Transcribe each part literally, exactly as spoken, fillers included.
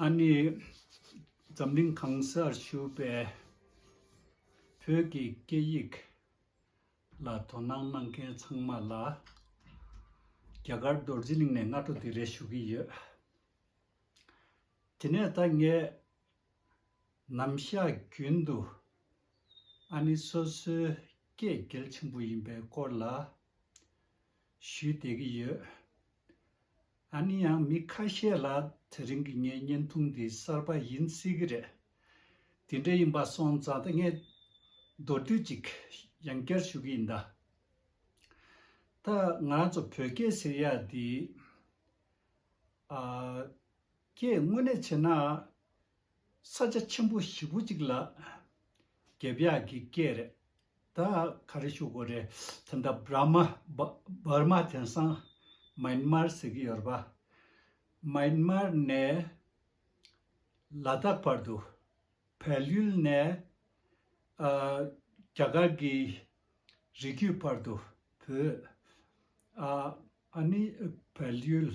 ཨ་ནི་འཛམ་གླིང་གང་སར་བཞུགས་པའི་བོད་ཀྱི་སྐད་ཡིག་ལ་དོ་སྣང་གནང་མཁན་ཚང་མ་ལ་རྒྱ་གར་རྡོ་རྗེ་གླིང་ནས་སྔ་དྲོ་བདེ་ལེགས་ཞུ་གི་ཡོད། དེ་ནས་ད་ངས་ནམ་ཞག་རྒྱུན་དུ་ཨ་ནི་སོ་སོའི་སྐད་གལ་ཆེན་པོ་ཡིན་པའི་སྐོར་ལ་ཞུས་བསྡད་ཀྱི་ཡོད། ཨ་ནི་ཡང་མི་ཁ་ཤས་ལ་དེ་རིང་གི་ངའི་བརྙན་ཐུང་འདི་གསར་པ་ཡིན་སྲིད་ཀྱི་རེད། དེ་འདྲ་ཡིན་པ་སོང་ཙང་ད་ངས་མདོར་བསྡུས་ཅིག་ཡང་བསྐྱར་ཞུ་གི་ཡིན་ད། ད་ང་རང་ཚོ་བོད་སྐད་ཟེར་ཡག་འདི་ཨ་སྐད་དངོས་གནས་བྱས་ན་ས་ཆ་ཆེན་པོ་ཞེ་པོ་ཅིག་ལ་རྒྱབ་ཡག་གི་སྐད་རེད། ད་ག་རེ་ཞུ་དགོས་རེད། ད་ལྟ་བྷར་མ་བྷ- བྷར་མ་དེང་སང་མཱན་མར་ཟེར་གྱི་ཡོད་རེད་པ། མཱན་མར་ནས་ལ་དྭགས་བར་དུ། བལ་ཡུལ་ནས་ཨ་རྒྱ་གར་གྱི་རི་རྒྱུད་བར་དུ་བོད། ཨ་ཨ་ནི་བལ་ཡུལ།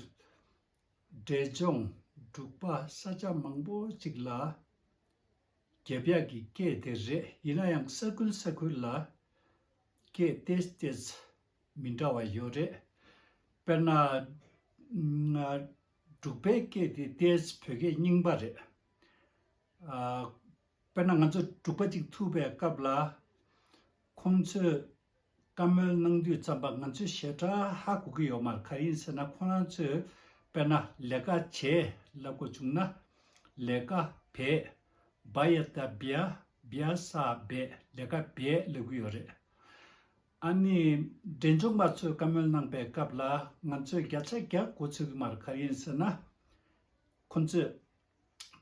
འབྲས་ལྗོངས། འབྲུག་པ། ས་ཆ་མང་པོ་ཅིག་ལ་རྒྱབ་ཡག་གི་སྐད་དེ་རེད། ཡིན་ན་ཡང་ས་ཁུལ་ས་ཁུལ་ལ་སྐད་ཏོག་ཙམ་མི་འདྲ་བ་ཡོད་རེད། དཔེར་ན། ང་འབྲུག་པའི་སྐད་དེ་ཏོག་ཙམ་བོད་སྐད་རྙིང་པ་རེད། ཨ། དཔེར་ན་ང་ཚོ་འབྲུག་པ་ཅིག་ཐུག་པའི་སྐབས་ལ། ཁོང་ཚོས་བཀའ་མོལ་གནང་དུས་ཙམ་པ་ང་ཚོས་ཞེ་དྲག་ཧ་གོ་གི་ཡོད་མ་རེད། ག་རེ་ཡིན་ཟེར་ན་ཁོ་རང་ཚོས་དཔེར་ན་ལས་ཀ་བྱེད་ལབ་དགོས་བྱུང་ན། ལས་ཀ་བྱེད། བ་ཡ་བཏགས་བྱ། བྱ་ས་བྱེད། ལས་ཀ་བྱེད་ལབ་ཀྱི་ཡོད་རེད། ཨ་ནི་འབྲས་ལྗོངས་པ་ཚོས་བཀའ་མོལ་གནང་པའི་སྐབས་ལ་ང་ཚོས་བརྒྱ་ཆ་བརྒྱ་གོ་ཚོད་ཀྱི་མ་རེད། ག་རེ་ཡིན་ཟེར་ན། ཁོ་ཚོས་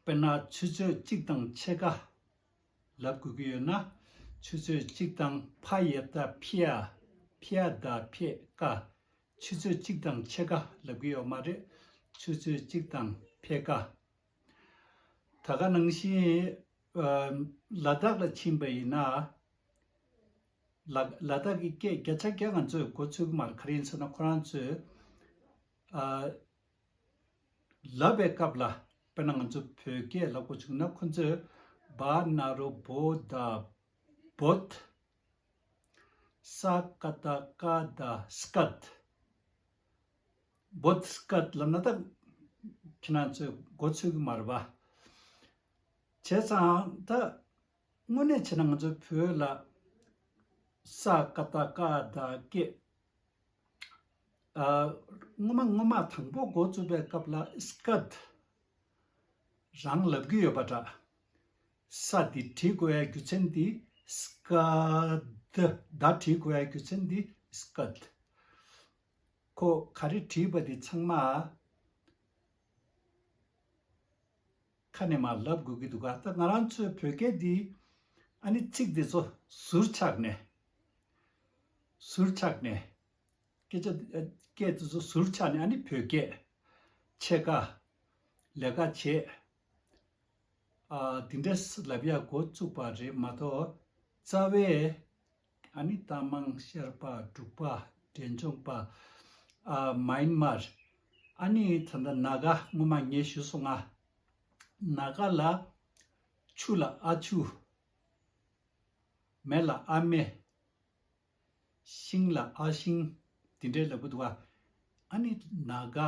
དཔེར་ན་ཆུ་ཚོད་གཅིག་དང་ཕྱེད་ཀ་ལབ་དགོས་ཀྱི་ཡོད་ན། ཆུ་ཚོད་གཅིག་དང་ཕ་ཡ་བཏགས་ཕི་ཡ། ཕི་ཡ་བཏགས་ཕྱེད་ཀ། ཆུ་ཚོད་གཅིག་དང་ཕྱེད་ཀ་ལབ་ཀྱི་ཡོད་མ་རེད། ཆུ་ཚོད་གཅིག་དང་ཕྱེད་ཀ། ད་ག་ནང་བཞིན་ཨ་ལ་དྭགས་ལ་ཕྱིན་པ་ཡིན་ན། ལ་ལ་དྭགས་ཀྱི་སྐད་བརྒྱ་ཆ་བརྒྱ་ང་ཚོས་གོ་ཚོད་ཀྱི་མ་རེད། ག་རེ་ཡིན་ཟེར་ན་ཁོ་རང་ཚོས་ཨ་ལབ་པའི་སྐབས་ལ་དཔེར་ན་ང་ཚོ་བོད་སྐད་ལབ་དགོས་བྱུང་ན་ཁོ་ཚོས་བ་ན་རོ་བོ་ད་བོད། ས་ཀ་བཏགས་སྐ་ད་སྐད། བོད་སྐད་ལབ་ན་ད་ཁྱེད་རང་ཚོས་གོ་ཚོད་ཀྱི་མ་རེད་པ། བྱས་ཙང་ད་དངོས་གནས་བྱས་ན་ང་ཚོ་བོད་ལ་ས་ཀ་བཏགས་སྐ་ད་སྐད། ཨ་སྔོན་མ་སྔོན་མ་དང་པོ་འགོ་བཙུགས་པའི་སྐབས་ལ་སྐད་རང་ལབ་ཀྱི་ཡོད་པ་འདྲ། ས་འདི་བྲིས་དགོས་ཡ་རྒྱུ་མཚན་འདི་སྐད། ད་བྲིས་དགོས་ཡ་རྒྱུ་མཚན་འདི་སྐད། ཁོ་ག་རེ་བྲིས་པ་འདི་ཚང་མ་ཁ་ནས་མར་ལབ་དགོས་ཀྱི་འདུག་ག་ད་ང་རང་ཚོའི་བོད་སྐད་འདི་ཨ་ནི་ཚིག་འདི་ཚོ་ཟུར་ཆག་ནས། ཟུར་ཆག་ནས། སྐད་ཆ་སྐད་འདི་ཚོ་ཟུར་ཆག་ནས་ཨ་ནི་བོད་སྐད། ཕྱེད་ཀ་ལས་ཀ་བྱེད། ཨ་འདི་འདྲས་ལབ་ཡ་འགོ་བཙུགས་པ་རེད་མ་གཏོགས། རྩ་བའི་ཨ་ནི་རྟ་མང་ཤར་པ་འབྲུག་པ་འབྲས་ལྗོངས་པ། ཨ་མཱན་མར། ཨ་ནི་ད་ལྟ་ན་ག་སྔོན་མ་ངས་ཞུས་སོང་ང་། ན་ག་ལ་ཆུ་ལ་ཨ་ཆུ། མེ་ལ་ཨ་མེ། ཤིང་ལ་ཨ་ཤིང་། དེ་འདྲའི་ལབ་ཀྱི་འདུག་ག་ཨ་ནི་ན་ག་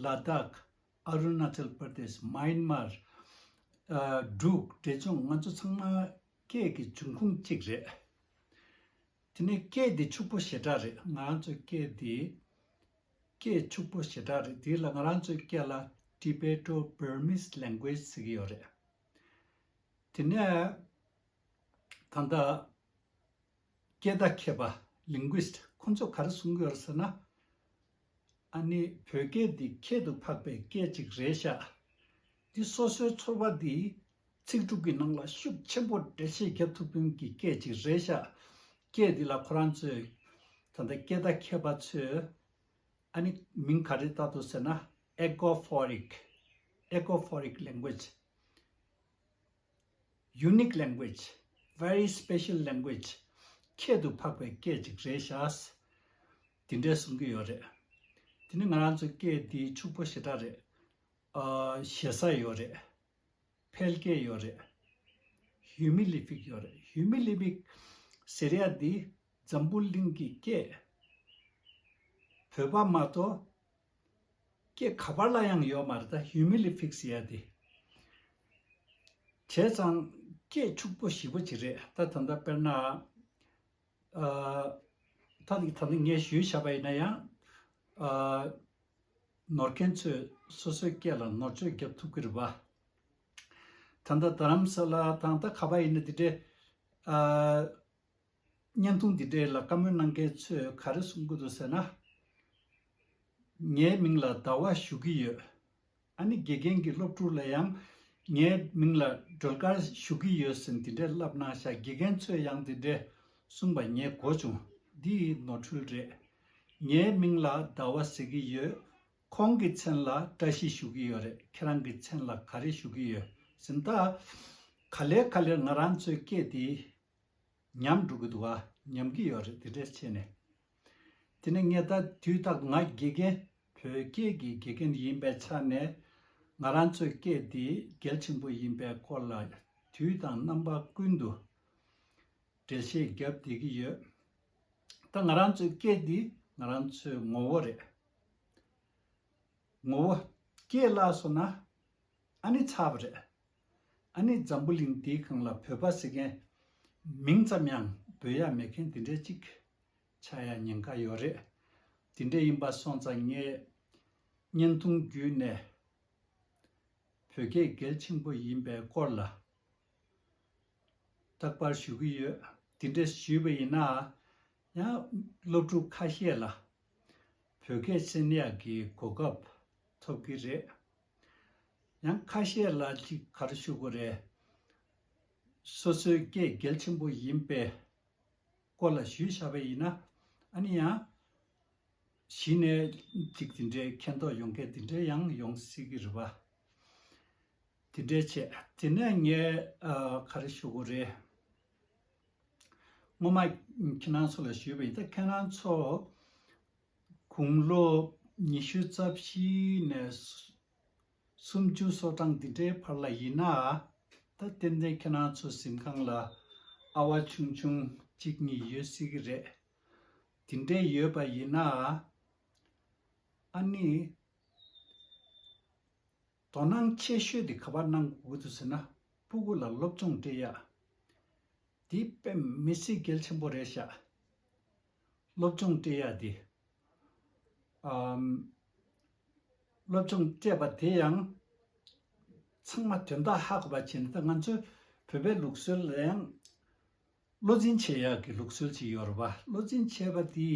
ལ་དྭགས། ཨ་རུ་ན་ཅལ་པར་དེཤ། མཱན་མར། ཨ་འབྲུག་འབྲས་ལྗོངས། ང་ཚོ་ཚང་མ་སྐད་ཀྱི་འབྱུང་ཁུངས་གཅིག་རེད། དེ་ནས་སྐད་འདི་ཕྱུག་པོ་ཞེ་དྲག་རེད། ང་རང་ཚོའི་སྐད་འདི་སྐད་ཕྱུག་པོ་ཞེ་དྲག་རེད། དེ་ལ་ང་རང་ཚོའི་སྐད་ལ་Tibeto-Burmese language ཟེར་གྱི་ཡོད་རེད། དེ་ནས་ད་ལྟ་སྐད་བརྡ་མཁས་པ་linguist ཁོང་ཚོས་ག་རེ་གསུང་གི་ཡོད་རེད་ཟེར་ན། ཨ་ནི་བོད་སྐད་འདི་ཁྱད་དུ་འཕགས་པའི་སྐད་ཅིག་རེད་ཤག་འདི་སོ་སོའི་ཚོར་བ་འདི་ཚིག་གྲུབ་ཀྱི་ནང་ལ་ཤུགས་ཆེན་པོ་འགྲེལ་བཤད་རྒྱབ་ཐུབ་མཁན་གྱི་སྐད་ཅིག་རེད་ཤག་སྐད་འདི་ལ་ཁོ་རང་ཚོས་ད་ལྟ་སྐད་བརྡ་མཁས་པ་ཚོས་ཨ་ནི་མིང་ག་རེ་བཏགས་འདུག་ཟེར་ན། Egophoric, egophoric language, unique language, very special language. ཁྱད་དུ་འཕགས་པའི་སྐད་ཅིག་རེད་ཤག་དེ་འདྲས་གསུང་གི་ཡོད་རེད། དེ་ནི་ང་རང་ཚོའི་སྐད་འདི་ཕྱུག་པོ་ཞེ་དྲག་རེད། ཨ་ཞེ་ས་ཡོད་རེད། འཕེལ་རྒྱས་ཡོད་རེད། ཧིའུ་མི་ལི་ཕིག་ཡོད་རེད། ཧིའུ་མི་ལི་ཕིག་ཟེར་ཡ་འདི་འཛམ་བུ་གླིང་གི་སྐད། བོད་པ་མ་གཏོགས་སྐད་ག་པར་ལ་ཡང་ཡོད་མ་རེད། ད་ཧིའུ་མི་ལི་ཕིག་ཟེར་ཡ་འདི། བྱས་ཙང་སྐད་ཕྱུག་པོ་ཞེ་པོ་ཅིག་རེད། ད་ད་ལྟ་དཔེར་ན། ཨ། ད་ནི་ད་ནི་ངས་ཞུས་བཞག་པ་ཡིན་ན་ཡང་། ཨ། ནོར་མཁན་ཚོས་སོ་སོའི་སྐད་ལ་ནོར་བཅོས་རྒྱབ་ཐུབ་ཀྱི་རེད་པ། ད་ལྟ་རྡ་རམ་ས་ལ་དང་ད་ག་པ་ཡིན་ན་འདི་འདྲའི། ཨ། བརྙན་ཐུང་འདི་འདྲའི་ལ་བཀའ་མོལ་གནང་མཁན་ཚོས་ག་རེ་གསུང་གི་འདུག་ཟེར་ན། ངའི་མིང་ལ་ཟླ་བ་ཞུ་གི་ཡོད། ཨ་ནི་དགེ་རྒན་གྱི་སློབ་ཕྲུག་ལ་ཡང་ངའི་མིང་ལ་སྒྲོལ་དཀར་ཞུ་གི་ཡོད་ཟེར་འདི་འདྲའི་ལབ་གནང་ཤག་དགེ་རྒན་ཚོས་ཡང་འདི་འདྲའི་གསུངས་པ་ངས་གོ་བྱུང་། འདི་ནོར་འཁྲུལ་རེད། ངའི་མིང་ལ་ཟླ་བ་ཟེར་གི་ཡོད། ཁོང་གི་མཚན་ལ་བཀྲ་ཤིས་ཞུ་གི་ཡོད་རེད། ཁྱེད་རང་གི་མཚན་ལ་ག་རེ་ཞུ་གི་ཡོད་ཟེར། ད་ག་ལེར་ག་ལེར་ང་རང་ཚོའི་སྐད་དེ་ཉམས་འགྲོ་གི་འདུག་ག་ཉམས་ཀྱི་ཡོད་རེད། དེ་འདྲས་བྱས་ནས། དེ་ནས་ངས་ད་དུས་རྟག་ང་དགེ་རྒན་བོད་སྐད་ཀྱི་དགེ་རྒན་ཡིན་པའི་ཆ་ནས་ང་རང་ཚོའི་སྐད་འདི་གལ་ཆེན་པོ་ཡིན་པའི་སྐོར་ལ་དུས་དང་རྣམ་པ་ཀུན་ཏུ་འགྲེལ་བཤད་བརྒྱབ་བསྡད་ཀྱི་ཡོད། ད་ང་རང་ཚོའི་སྐད་འདི་ང་རང་ཚོའི་ངོ་བོ་རེད། ངོ་བོ། སྐད་བརླག་སོང་ན་ཨ་ནི་ཚར་བ་རེད། ཨ་ནི་འཛམ་བུ་གླིང་འདིའི་སྒང་ལ་བོད་པ་ཟེར་མཁན་མིང་ཙམ་ཡང་འབོད་ཡ་མེད་མཁན་འདི་འདྲའི་གཅིག་ཆགས་ཡ་ཉེན་ཁ་ཡོད་རེད། འདི་འདྲ་ཡིན་པ་སོང་ཙང་ངས་བརྙན་ཐུང་བརྒྱུད་ནས་བོད་སྐད་གལ་ཆེན་པོ་ཡིན་པའི་སྐོར་ལ་རྟག་པར་ཞུ་གི་ཡོད། འདི་འདྲ་ཞུས་པ་ཡིན་ན་ཡང་སློབ་ཕྲུག་ཁ་ཤས་ལ་བོད་སྐད་ཤེས་ཡག་གི་གོ་སྐབས་ཐོབ་ཀྱི་རེད། ཡང་ཁ་ཤས་ལ་ཅིག་ག་རེ་ཞུ་དགོས་རེད། སོ་སོའི་སྐད་གལ་ཆེན་པོ་ཡིན་པའི་སྐོར་ལ་ཞུས་བཞག་པ་ཡིན་ན་ཨ་ནི་ཡང་གཞི་ནས་ཅིག་དེ་འདྲའི་མཁྱེན་རྟོགས་ཡོང་མཁན་དེ་འདྲའི་ཡང་ཡོང་སྲིད་ཀྱི་རེད་པ། དེ་འདྲའི་བྱས། དེ་ནས་ངས་ཨ་ག་རེ་ཞུ་དགོས་རེད། སྔོན་མ་ཁྱེད་རང་ཚོ་ལ་ཞུས་པ་ཡིན། ད་ཁྱེད་རང་ཚོ་དགུང་ལོ་ཉི་ཤུ་རྩ་བཞི་ནས་སུམ་ཅུ་སོ་གྲངས་འདི་འདྲའི་བར་ལ་ཡིན་ན། ད་ཏན་ཏན་ཁྱེད་རང་ཚོ་གཟིམ་ཁང་ལ་ཨ་བ་ཆུང་ཆུང་གཅིག་གཉིས་ཡོད་སྲིད་ཀྱི་རེད། དེ་འདྲའི་ཡོད་པ་ཡིན་ན། ཨ་ནི། དོ་སྣང་ཆེ་ཤོས་དེ་ག་པར་གནང་དགོས་ཀྱི་འདུག་ཟེར་ན། སྤུ་གུ་ལ་སློབ་སྦྱོང་སྤྲད་ཡ། འདི་དཔེ་མི་སྲིད་གལ་ཆེན་པོ་རེད་ཤག་སློབ་སྦྱོང་སྤྲད་ཡ་འདི། ཨམ། སློབ་སྦྱོང་སྤྲད་པ་དེ་ཡང་ཚང་མ་དོན་དག་ཧ་གོ་བ་བྱས་ནས། ད་ང་ཚོའི་བོད་པའི་ལུགས་སྲོལ་ལ་ཡང་བློ་འཛིན་བྱེད་ཡག་གི་ལུགས་སྲོལ་ཅིག་ཡོད་རེད་པ། བློ་འཛིན་བྱས་པ་དེ་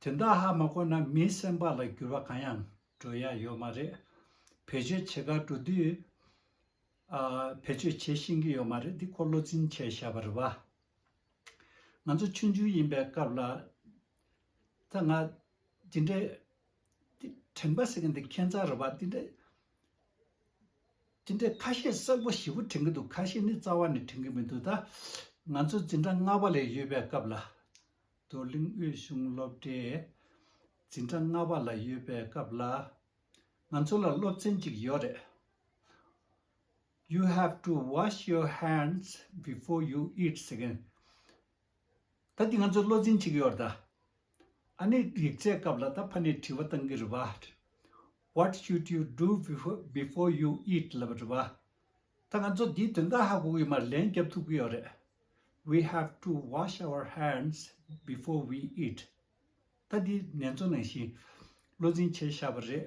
དོན་དག་ཧ་མ་གོ་ན་མིའི་སེམས་པ་ལ་འགྱུར་བ་གང་ཡང་འགྲོ་ཡ་ཡོད་མ་རེད། བེད་སྤྱོད་བྱེད་གར་འགྲོ་དུས། ཨ། བེད་སྤྱོད་བྱེད་ཤེས་ཀྱི་ཡོད་མ་རེད། འདི་ཁོ་བློ་འཛིན་བྱས་བཞག་པ་རེད་པ། ང་ཚོ་ཆུང་ཆུང་ཡིན་པའི་སྐབས་ལ། ད་ང་འདི་འདྲའི་དྲན་པ་ཟེར་མཁན་འདི་ཁྱད་མཚར་རེད་པ། འདི་འདྲའི་འདི་འདྲའི་ཁ་ཤས་གསལ་པོ་ཞེ་པོ་དྲན་གྱི་འདུག་ཁ་ཤས་ནི་རྩ་བ་ནས་དྲན་གྱི་མི་འདུག་ད་ང་ཚོ་འཛིན་གྲྭ་ལྔ་པ་ལ་ཡོད་པའི་སྐབས་ལ། རྡོར་གླིང་དབུས་གཞུང་སློབ་གྲྭའི་འཛིན་གྲྭ་ལྔ་པ་ལ་ཡོད་པའི་སྐབས་ལ། ང་ཚོ་ལ་སློབ་ཚན་གཅིག་ཡོད་རེད། You have to wash your hands before you eat ཟེར་མཁན། ད་འདི་ང་ཚོ་བློ་འཛིན་བྱེད་ཀྱི་ཡོད་རེད་ད། ཨ་ནི་ཡིག་ཚད་སྐབས་ལ་ད་ཕ་ནས་དྲི་བ་བཏང་གི་རེད་པ། What should you do before, before you eat ལབ་པ་རེད་པ། ད་ང་ཚོ་འདིའི་དོན་དག་ཧ་གོ་གི་མ་རེད། ལན་རྒྱབ་ཐུབ་ཀྱི་ཡོད་རེད། We have to wash our hands before we eat. ད་འདི་ནན་ཚོ་ནང་བཞིན་བློ་འཛིན་བྱས་བཞག་པ་རེད།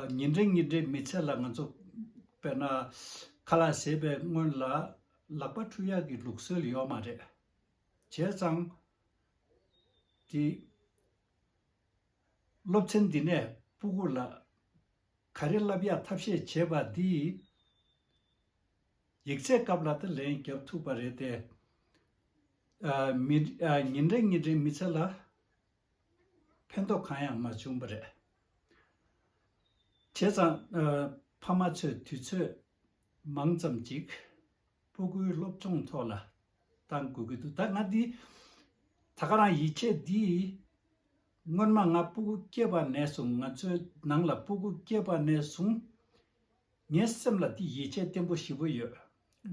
ཨ། ཉིན་རེ་ཉིན་རེ་མི་ཚེ་ལ་ང་ཚོ་དཔེར་ན་ཁ་ལག་བཟས་པའི་སྔོན་ལ་ལག་པ་འཁྲུ་ཡག་གི་ལུགས་སྲོལ་ཡོད་མ་རེད། བྱས་ཙང་། དེ། སློབ་ཚན་འདི་ནས་སྤུ་གུ་ལ་ག་རེ་བསླབ་ཡག་ཐབས་ཤེས་བྱས་པ་འདིས། ཡིག་ཚད་སྐབས་ལ་ད་ལན་རྒྱབ་ཐུབ་པ་རེད་དེ། ཨ། མི། ཨ། ཉིན་རེ་ཉིན་རེ་མི་ཚེ་ལ་ཕན་ཐོགས་གང་ཡང་མ་བྱུང་བ་རེད། བྱས་ཙང་། ཨ། ཕ་མ་ཚོས་དུས་ཚོད་མང་ཙམ་ཅིག་སྤུ་གུའི་སློབ་སྦྱོང་ཐོག་ལ་བཏང་དགོས་ཀྱི་འདུག་ད་ང་འདི་ད་ག་རང་ཡིད་ཆེས་འདི་ སྔོན་མ་ང་སྤུ་གུ་སྐྱེས་པ་ནས་བཟུང་། ང་ཚོའི་ནང་ལ་སྤུ་གུ་སྐྱེས་པ་ནས་བཟུང་། ངའི་སེམས་ལ་འདི་ཡིད་ཆེས་བརྟན་པོ་ཞེ་པོ་ཡོད།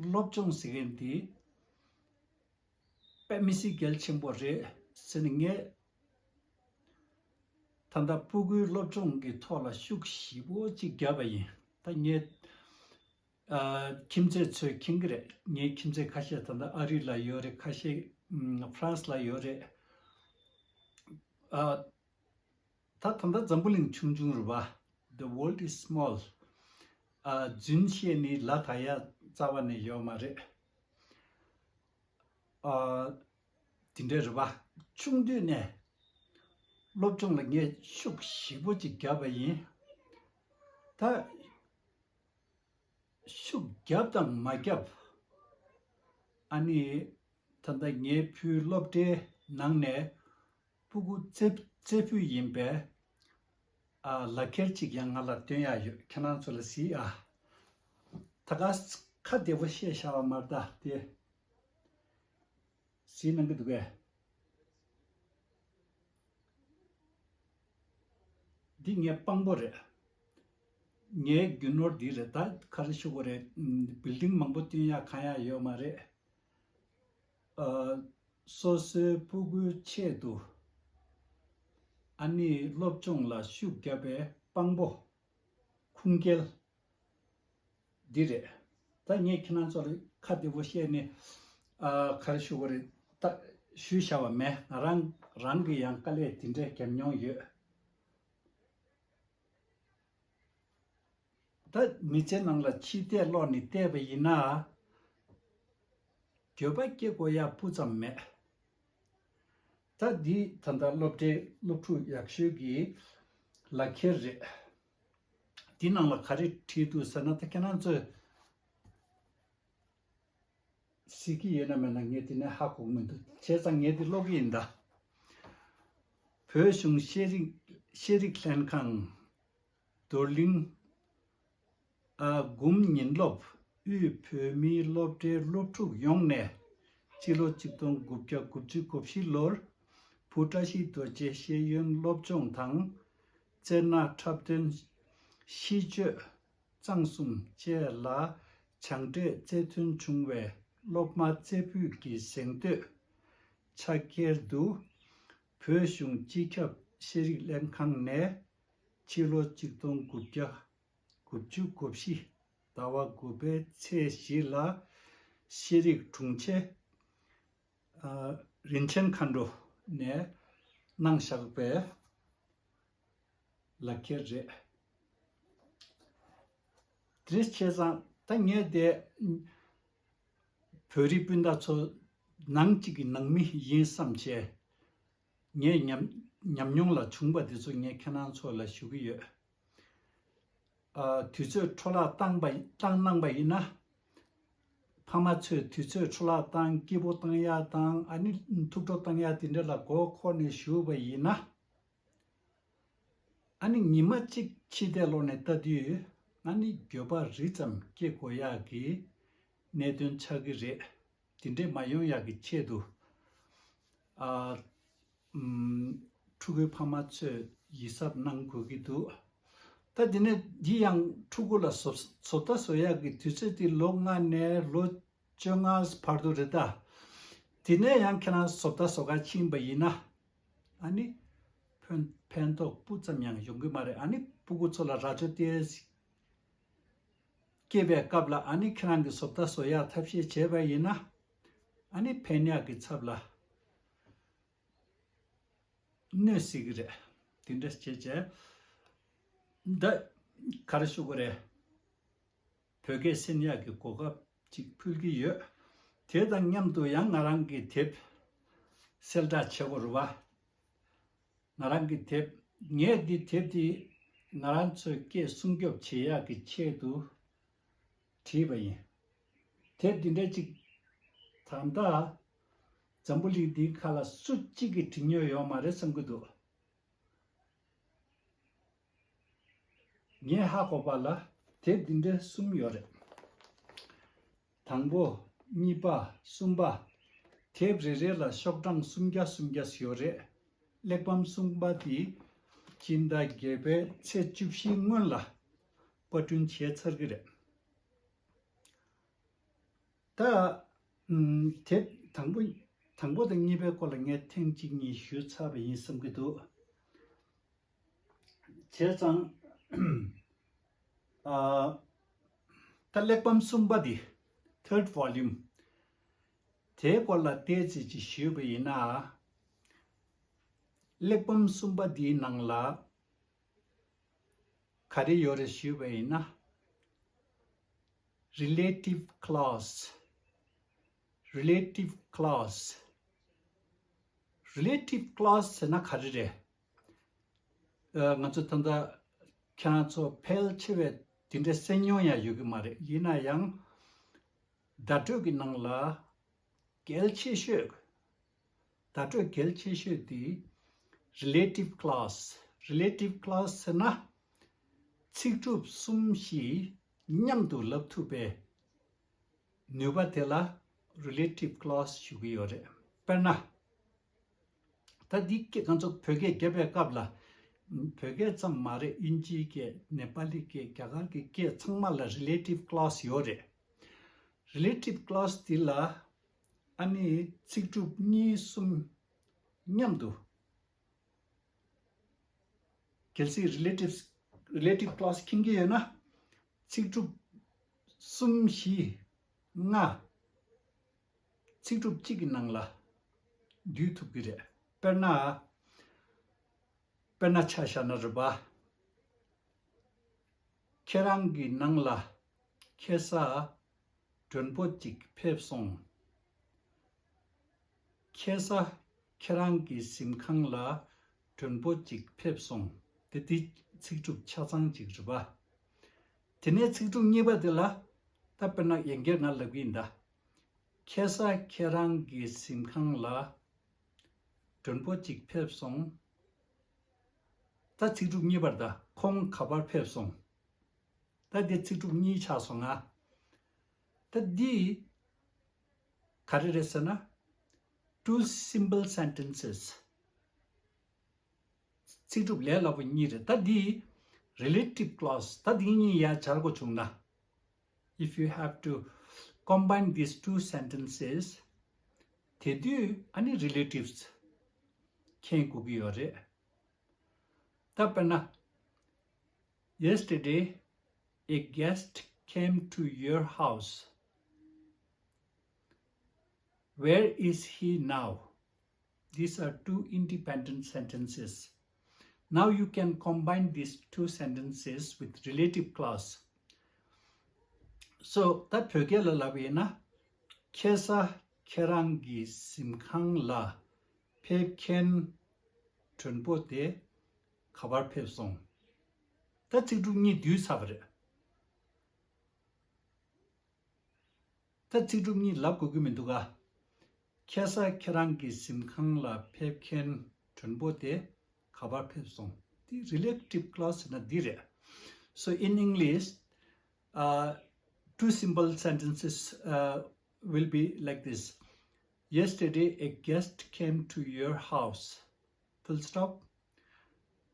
སློབ་སྦྱོང་ཟེར་མཁན་འདི། དཔེ་མི་སྲིད་གལ་ཆེན་པོ་རེད་ཟེར་ནས། ངས་ད་ལྟ་སྤུ་གུའི་སློབ་སྦྱོང་གི་ཐོག་ལ་ཤུགས་ཞེ་པོ་ཅིག་བརྒྱབ་པ་ཡིན། ད་ངས་ཨ། ཁྱིམ་མཚེས་ཚོས་མཁྱེན་གྱི་རེད། ངའི་ཁྱིམ་མཚེས་ཁ་ཤས་ད་ལྟ་ཨ་རི་ལ་ཡོད་རེད། ཁ་ཤས་ཨམ། ཧྥ་རན་སི་ལ་ཡོད་རེད། ཨ། ད་ད་ལྟ་འཛམ་བུ་གླིང་ཆུང་ཆུང་རེད་པ། The world is small. ཨ། རྫུན་བཤད་ནི་ལ་ད་ཡ་རྩ་བ་ནས་ཡོད་མ་རེད། ཨ། དེ་འདྲ་རེད་པ། ཆུང་དུས་ནས་སློབ་སྦྱོང་ལ་ངས་ཤུགས་ཞེ་པོ་ཅིག་བརྒྱབ་པ་ཡིན། ད་ཤུགས་བརྒྱབ་དང་མ་བརྒྱབ། ཨ་ནི་ད་ལྟ་ངའི་བུའི་སློབ་གྲྭའི་ནང་ནས་སྤུ་གུ་རྩེ་རྩེ་ཕུད་ཡིན་པའི་ཨ། ལག་ཁྱེར་གཅིག་ཡང་ང་ལ་སྟོན་ཡག་ཡོད། ཁྱེད་རང་ཚོ་ལ་གཟིགས་ཨ། ད་ག་ཁ་བདེ་པོ་བཤད་བཞག་པ་མ་རེད་ད་དེ། གཟིགས་གནང་གི་འདུག་གས། འདི་ངའི་དཔང་པོ་རེད། ངའི་རྒྱུ་ནོར་འདི་རེད། ད་ག་རེ་ཞུ་དགོས་རེད། ཨམ། བིལ་ཌིང་མང་པོ་བཏོན་ཡག་གང་ཡག་ཡོད་མ་རེད། ཨ། སོ་སོའི་སྤུ་གུའི་ཆེད་དུ་ཨ་ནི་སློབ་སྦྱོང་ལ་ཤུགས་བརྒྱབ་པའི་དཔང་པོ། ཁུངས་སྐྱེལ་འདི་རེད། ད་ངས་ཁྱེད་རང་ཚོ་ལ་ཁ་བདེ་པོ་བཤད་ནས། ཨ། ག་རེ་ཞུ་དགོས་རེད། ད་ཞུས་བཞག་པ་མེད། ང་རང་རང་གིས་ཡང་དཀའ་ལས་དེ་འདྲས་བརྒྱབ་མྱོང་ཡོད། ད་མི་ཚེ་ནང་ལ་ཕྱི་བལྟས་ལོག་ནས་བལྟས་པ་ཡིན་ན། འགྱོད་པ་སྐྱེ་དགོས་ཡག་སྤུ་ཙམ་མེད། ད་འདི་ད་ལྟ་སློབ་གྲྭའི་སློབ་ཕྲུག་ཡག་ཤོས་ཀྱི་ལག་ཁྱེར་རེད། འདི་ནང་ལ་ག་རེ་བྲིས་འདུག་ཟེར་ན། ད་ཁྱེད་རང་ཚོས་གཟིགས་ཀྱི་ཡོད་ན་མེད་ན་ངས་དེ་ནས་ཧ་གོ་གི་མི་འདུག། བྱས་ཙང་ངས་འདི་ཀློག་གི་ཡིན་ད། བོད་གཞུང་ཤེས་རིག་ཤེས་རིག་ལྷན་ཁང་། རྡོར་གླིང་། ཨ། འགུམ་ཉིན་སློབ། དབུས་བོད་མིའི་སློབ་གྲྭའི་སློབ་ཕྲུག་ཡོངས་ནས། སྤྱི་ལོ་གཅིག་སྟོང་དགུ་བརྒྱ་དགུ་བཅུ་གོ་བཞི་ལོར་བུ་བཀྲ་ཤིས་རྡོ་རྗེ་ཤེས་ཡོན་སློབ་སྦྱོང་དང་། རྩེ་ནག་འཁྲབ་སྟོན། ཤིས་བརྗོད། གཙང་གསུམ་བཅས་ལ་སྦྱངས་འབྲས་རྩེ་ཐོན་བྱུང་བའི་སློབ་མ་རྩེ་ཕུད་ཀྱི་གཟེངས་བསྟོད་ཕྱག་འཁྱེར་དུ། བོད་གཞུང་སྤྱི་ཁྱབ་ཤེས་རིག་ལྷན་ཁང་ནས་ཕྱི་ལོ་གཅིག་སྟོང་དགུ་བརྒྱ་དགུ་བཅུ་གོ་བཞི་ཟླ་བ་དགུ་པའི་ཚེས་བཞི་ལ་ཤེས་རིག་དྲུང་ཆེ། ཨ། རིན་ཆེན་མཁའ་འགྲོ་ནས་གནང་བཞག་པའི་ལག་ཁྱེར་རེད། དེ་བྱས་ཙང་ད་ངས་དེ་བོད་རིགས་སྤུན་ཟླ་ཚོ་ནང་གཅིག་གི་ནང་མི་ཡིན་བསམ་བྱས། ངས་ཉམས་ཉམས་མྱོང་ལ་བྱུང་བ་དེ་ཚོ་ངས་ཁྱེད་རང་ཚོ་ལ་ཞུ་གི་ཡོད། ཨ། དུས་ཚོད་འཕྲོ་བརླག་བཏང་པ་བཏང་གནང་པ་ཡིན་ན། ཕ་མ་ཚོས་དུས་ཚོད་འཕྲོ་བརླག་བཏང་། སྐྱིད་པོ་བཏང་ཡག་དང་། ཨ་ནི་ཐུགས་སྤྲོ་བཏང་ཡག་དེ་འདྲ་ལ་མགོ་འཁོར་ནས་བཞུགས་པ་ཡིན་ན། ཨ་ནི་ཉི་མ་གཅིག་ཕྱི་བལྟས་ལོག་ནས་ལྟ་དུས། ཨ་ནི་འགྱོད་པ་རི་ཙམ་སྐྱེ་དགོས་ཡག་གི་གནད་དོན་ཆགས་ཀྱི་རེད། དེ་འདྲས་མ་ཡོང་ཡག་གི་ཆེད་དུ། ཨ། ཨམ། ཕྲུ་གུའི་ཕ་མ་ཚོས་ཡིད་གཟབ་གནང་དགོས་ཀྱི་འདུག། ད་དེ་ནས་འདི་ཡང་ཕྲུ་གུ་ལ་བཟོ་བཟོ་ལྟ་བཟོ་ཡག་གི་དུས་ཚོད་དེ་ལོ་ལྔ་ནས་ལོ་བཅོ་ལྔ་བར་དུ་རེད་ད། དེ་ནས་ཡང་ཁྱེད་རང་བཟོ་ལྟ་བཟོ་གར་ཕྱིན་པ་ཡིན་ན། ཨ་ནི་ཕན་ཕན་ཐོགས་སྤུ་ཙམ་ཡང་ཡོང་གི་མ་རེད། ཨ་ནི་སྤུ་གུ་ཚོ་ལ་རྭ་ཅོ་ཏོག་ཙམ་སྐྱེས་པའི་སྐབས་ལ། ཨ་ནི་ཁྱེད་རང་གིས་བཟོ་ལྟ་བཟོ་ཡག་ཐབས་ཤེས་བྱས་པ་ཡིན་ན། ཨ་ནི་ཕན་ཡག་གི་ཚབ་ལ་གནོད་སྲིད་ཀྱི་རེད། དེ་འདྲ་བྱས་བྱས། ད་ག་རེ་ཞུ་དགོས་རེད། བོད་སྐད་གསན་ཡག་གི་གོ་སྐབས་ཅིག་ཕུལ་གྱི་ཡོད། དེ་དང་མཉམ་དུ་ཡང་ང་རང་གི་དེབ་གསལ་བསྒྲགས་བྱེད་དགོས་རེད་བ། ང་རང་གི་དེབ། ངས་འདི་དེབ་འདི་ང་རང་ཚོའི་སྐད་སྲུང་སྐྱོབ་བྱེད་ཡག་གི་ཆེད་དུ་བྲིས་པ་ཡིན། དེབ་འདི་འདྲ་ཅིག་ད་ལྟ་འཛམ་བུ་གླིང་འདིའི་ཁ་ལ་སུ་གཅིག་གིས་བྲིས་མྱོང་ཡོད་མ་རེད་བསམ་གྱི་འདུག། ངས་ཧ་གོ་བ་ལ་དེབ་འདི་འདྲ་གསུམ་ཡོད་རེད། དང་པོ། གཉིས་པ། གསུམ་པ། དེབ་རེ་རེ་ལ་ཤོག་གྲངས་སུམ་བརྒྱ་སུམ་བརྒྱ་ཡོད་རེད། གླེགས་བམ་གསུམ་པ་དེ་སྤྱི་ཟླ་བརྒྱད་པའི་ཚེས་བཅུ་བཞི་སྔོན་ལ་པར་སྐྲུན་བྱས་ཚར་གྱི་རེད། ད། ཨམ། དེ་དང་པོ། དང་པོ་དང་གཉིས་པའི་སྐོར་ལ་ངས་ཐེངས་གཅིག་གཉིས་ཞུས་ཚར་བ་ཡིན་བསམ་གྱི་འདུག་བྱས་ཙང་། ཨ། ད་གླེགས་བམ་གསུམ་པ་འདི། Third volume། དེའི་སྐོར་ལ་ཏོག་ཙམ་ཅིག་ཞུས་པ་ཡིན་ན། གླེགས་བམ་གསུམ་པ་འདིའི་ནང་ལ་ག་རེ་ཡོད་རེད་ཞུས་པ་ཡིན་ན། Relative clause། Relative clause། Relative clause ཟེར་ན་ག་རེ་རེད། ཨ། ང་ཚོ་ད་ལྟ་ཁྱེད་རང་ཚོ་ཕལ་ཆེ་བས་དེ་འདྲ་གསན་མྱོང་ཡང་ཡོད་ཀྱི་མ་རེད། ཡིན་ན་ཡང་བརྡ་སྤྲོད་ཀྱི་ནང་ལ་གལ་ཆེ་ཤོས། བརྡ་སྤྲོད་གལ་ཆེ་ཤོས་དེ་relative clause། Relative clause ཟེར་ན་ཚིག་གྲུབ་གསུམ་བཞི་མཉམ་དུ་ལབ་ཐུབ་པའི་ནུས་པ་དེ་ལ་relative clause ཞུ་གི་ཡོད་རེད། དཔེར་ན། ད་འདི་སྐད་ང་ཚོ་བོད་སྐད་རྒྱབ་པའི་སྐབས་ལ། བོད་སྐད་ཙམ་མ་རེད། དབྱིན་ཇིའི་སྐད། ནེ་པ་ལི་སྐད། རྒྱ་གར་གྱི་སྐད་ཚང་མ་ལ་relative clause ཡོད་རེད། Relative clause འདི་ལ་ཨ་ནི་ཚིག་གྲུབ་གཉིས་གསུམ་མཉམ་དུ། གལ་སྲིད་relative relative clause མཁྱེན་གྱི་ཡོད་ན། ཚིག་གྲུབ་གསུམ་བཞི་ལྔ། ཚིག་གྲུབ་གཅིག་གི་ནང་ལ་བསྡུས་ཐུབ་ཀྱི་རེད། དཔེར་ན། དཔེར་ན་ཆ་བཞག་ན་རེད་པ། ཁྱེད་རང་གི་ནང་ལ་ཁ་སང་མགྲོན་པོ་གཅིག་ཕེབས་སོང་། ཁ་སང་ཁྱེད་རང་གི་གཟིམ་ཁང་ལ་མགྲོན་པོ་གཅིག་ཕེབས་སོང་། དེ་དེ་ཚིག་གྲུབ་ཆ་ཚང་གཅིག་རེད་པ། དེ་ནས་ཚིག་གྲུབ་གཉིས་པ་དེ་ལ། ད་དཔེར་ན་ཡང་བསྐྱར་ང་ལབ་ཀྱི་ཡིན་ད། ཁ་སང་ཁྱེད་རང་གི་གཟིམ་ཁང་ལ་མགྲོན་པོ་གཅིག་ཕེབས་སོང་། ད་ཚིག་གྲུབ་གཉིས་པར་ད་ཁོང་ག་པར་ཕེབས་སོང་། ད་འདི་ཚིག་གྲུབ་གཉིས་ཆགས་སོང་ང་། ད་འདི་ག་རེ་རེད་ཟེར་ན། two simple sentences། ཚིག་གྲུབ་ལས་སླ་པོ་གཉིས་རེད། ད་འདི་relative clause། ད་འདི་གཉིས་ཡར་སྦྱར་དགོས་བྱུང་ན། If you have to combine these two sentences། དེ་དུས་ཨ་ནི་relatives མཁྱེན་དགོས་ཀྱི་ཡོད་རེད། ད་དཔེར་ན། Yesterday, a guest came to your house. Where is he now? These are two independent sentences. Now you can combine these two sentences with relative clause. So, ད་བོད་སྐད་ལ་ལབ་པ་ཡིན་ན། ཁ་སང་ཁྱེད་རང་གི་གཟིམ་ཁང་ལ་ཕེབས་མཁན་མགྲོན་པོ་དེ་ག་པར་ཕེབས་སོང་། ད་ཚིག་གྲུབ་གཉིས་བསྡུས་ཚར་བ་རེད། ད་ཚིག་གྲུབ་གཉིས་ལབ་དགོས་ཀྱི་མི་འདུག་ག་ཁ་སང་ཁྱེད་རང་གི་གཟིམ་ཁང་ལ་ཕེབས་མཁན་མགྲོན་པོ་དེ་ག་པར་ཕེབས་སོང་། འདི་relative clause ཟེར་ན་འདི་རེད། So in English, uh, two simple sentences, uh, will be like this. Yesterday, a guest came to your house. Full stop.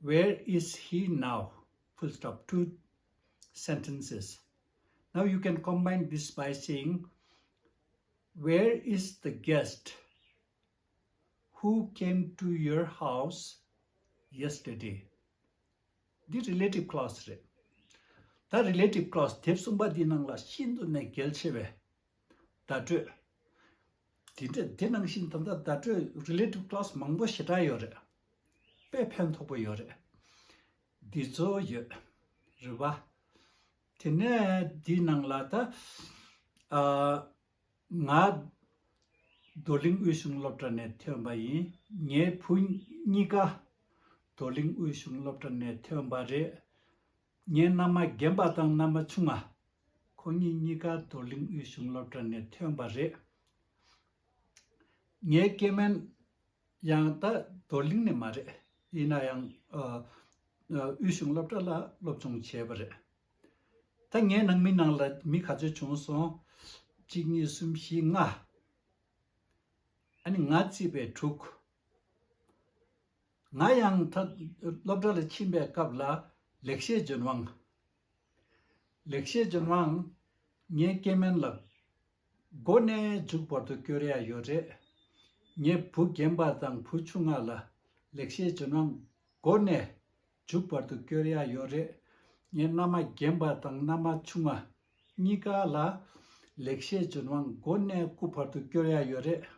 Where is he now? Full stop. Two sentences. Now you can combine this by saying, where is the guest who came to your house yesterday? འདི་relative clause རེད། ད་relative clause དེབ་གསུམ་པ་འདི་ནང་ལ་ཤིན་ཏུ་ནས་གལ་ཆེ་བའི་བརྡ་སྤྲོད། དེ་འདྲ་དེ་ནང་བཞིན་ད་ལྟ་བརྡ་སྤྲོད་relative clause མང་པོ་ཞེ་དྲག་ཡོད་རེད། དཔེ་ཕན་ཐོགས་པོ་ཡོད་རེད། འདི་ཚོ་ཡོད་རེད་བ། དེ་ནས་འདི་ནང་ལ་ད། ཨ། ང་རྡོར་གླིང་དབུས་གཞུང་སློབ་གྲྭ་ནས་ཐོན་པ་ཡིན། ངའི་བུ་གཉིས་ཀ་རྡོར་གླིང་དབུས་གཞུང་སློབ་གྲྭ་ནས་ཐོན་པ་རེད། ངའི་མནའ་མ་རྒན་པ་དང་མནའ་མ་ཆུང་བ། ཁོ་གཉིས་གཉིས་ཀ་རྡོར་གླིང་དབུས་གཞུང་སློབ་གྲྭ་ནས་ཐོན་པ་རེད། ངའི་སྐྱེ་དམན་ཡང་ད་རྡོར་གླིང་ནས་མ་རེད། ཡིན་ན་ཡང་ཨ་ཨ་དབུས་གཞུང་སློབ་གྲྭ་ལ་སློབ་སྦྱོང་བྱས་པ་རེད། ད་ངའི་ནང་མི་ནང་ལ་མི་ག་ཚོད་བྱུང་སོང་། གཅིག་གཉིས་གསུམ་བཞི་ལྔ། ཨ་ནི་ང་བརྩིས་པའི་དྲུག། ང་ཡང་ད་སློབ་གྲྭ་ལ་ཕྱིན་པའི་སྐབས་ལ་ལེགས་བཤད་ལྗོན་དབང་། ལེགས་བཤད་ལྗོན་དབང་། ངའི་སྐྱེ་དམན་ལ་མགོ་ནས་མཇུག་བར་དུ་སྐྱོར་ཡ་ཡོད་རེད། ངའི་བུ་རྒན་པ་དང་བུ་ཆུང་ང་ལ་ལེགས་བཤད་ལྗོན་དབང་མགོ་ནས་མཇུག་བར་དུ་སྐྱོར་ཡ་ཡོད་རེད། ངའི་མནའ་མ་རྒན་པ་དང་མནའ་མ་ཆུང་བ་གཉིས་ཀ་ལ་ལེགས་བཤད་ལྗོན་དབང་མགོ་ནས་སྐུ་བར་དུ་སྐྱོར་ཡ་ཡོད་རེད།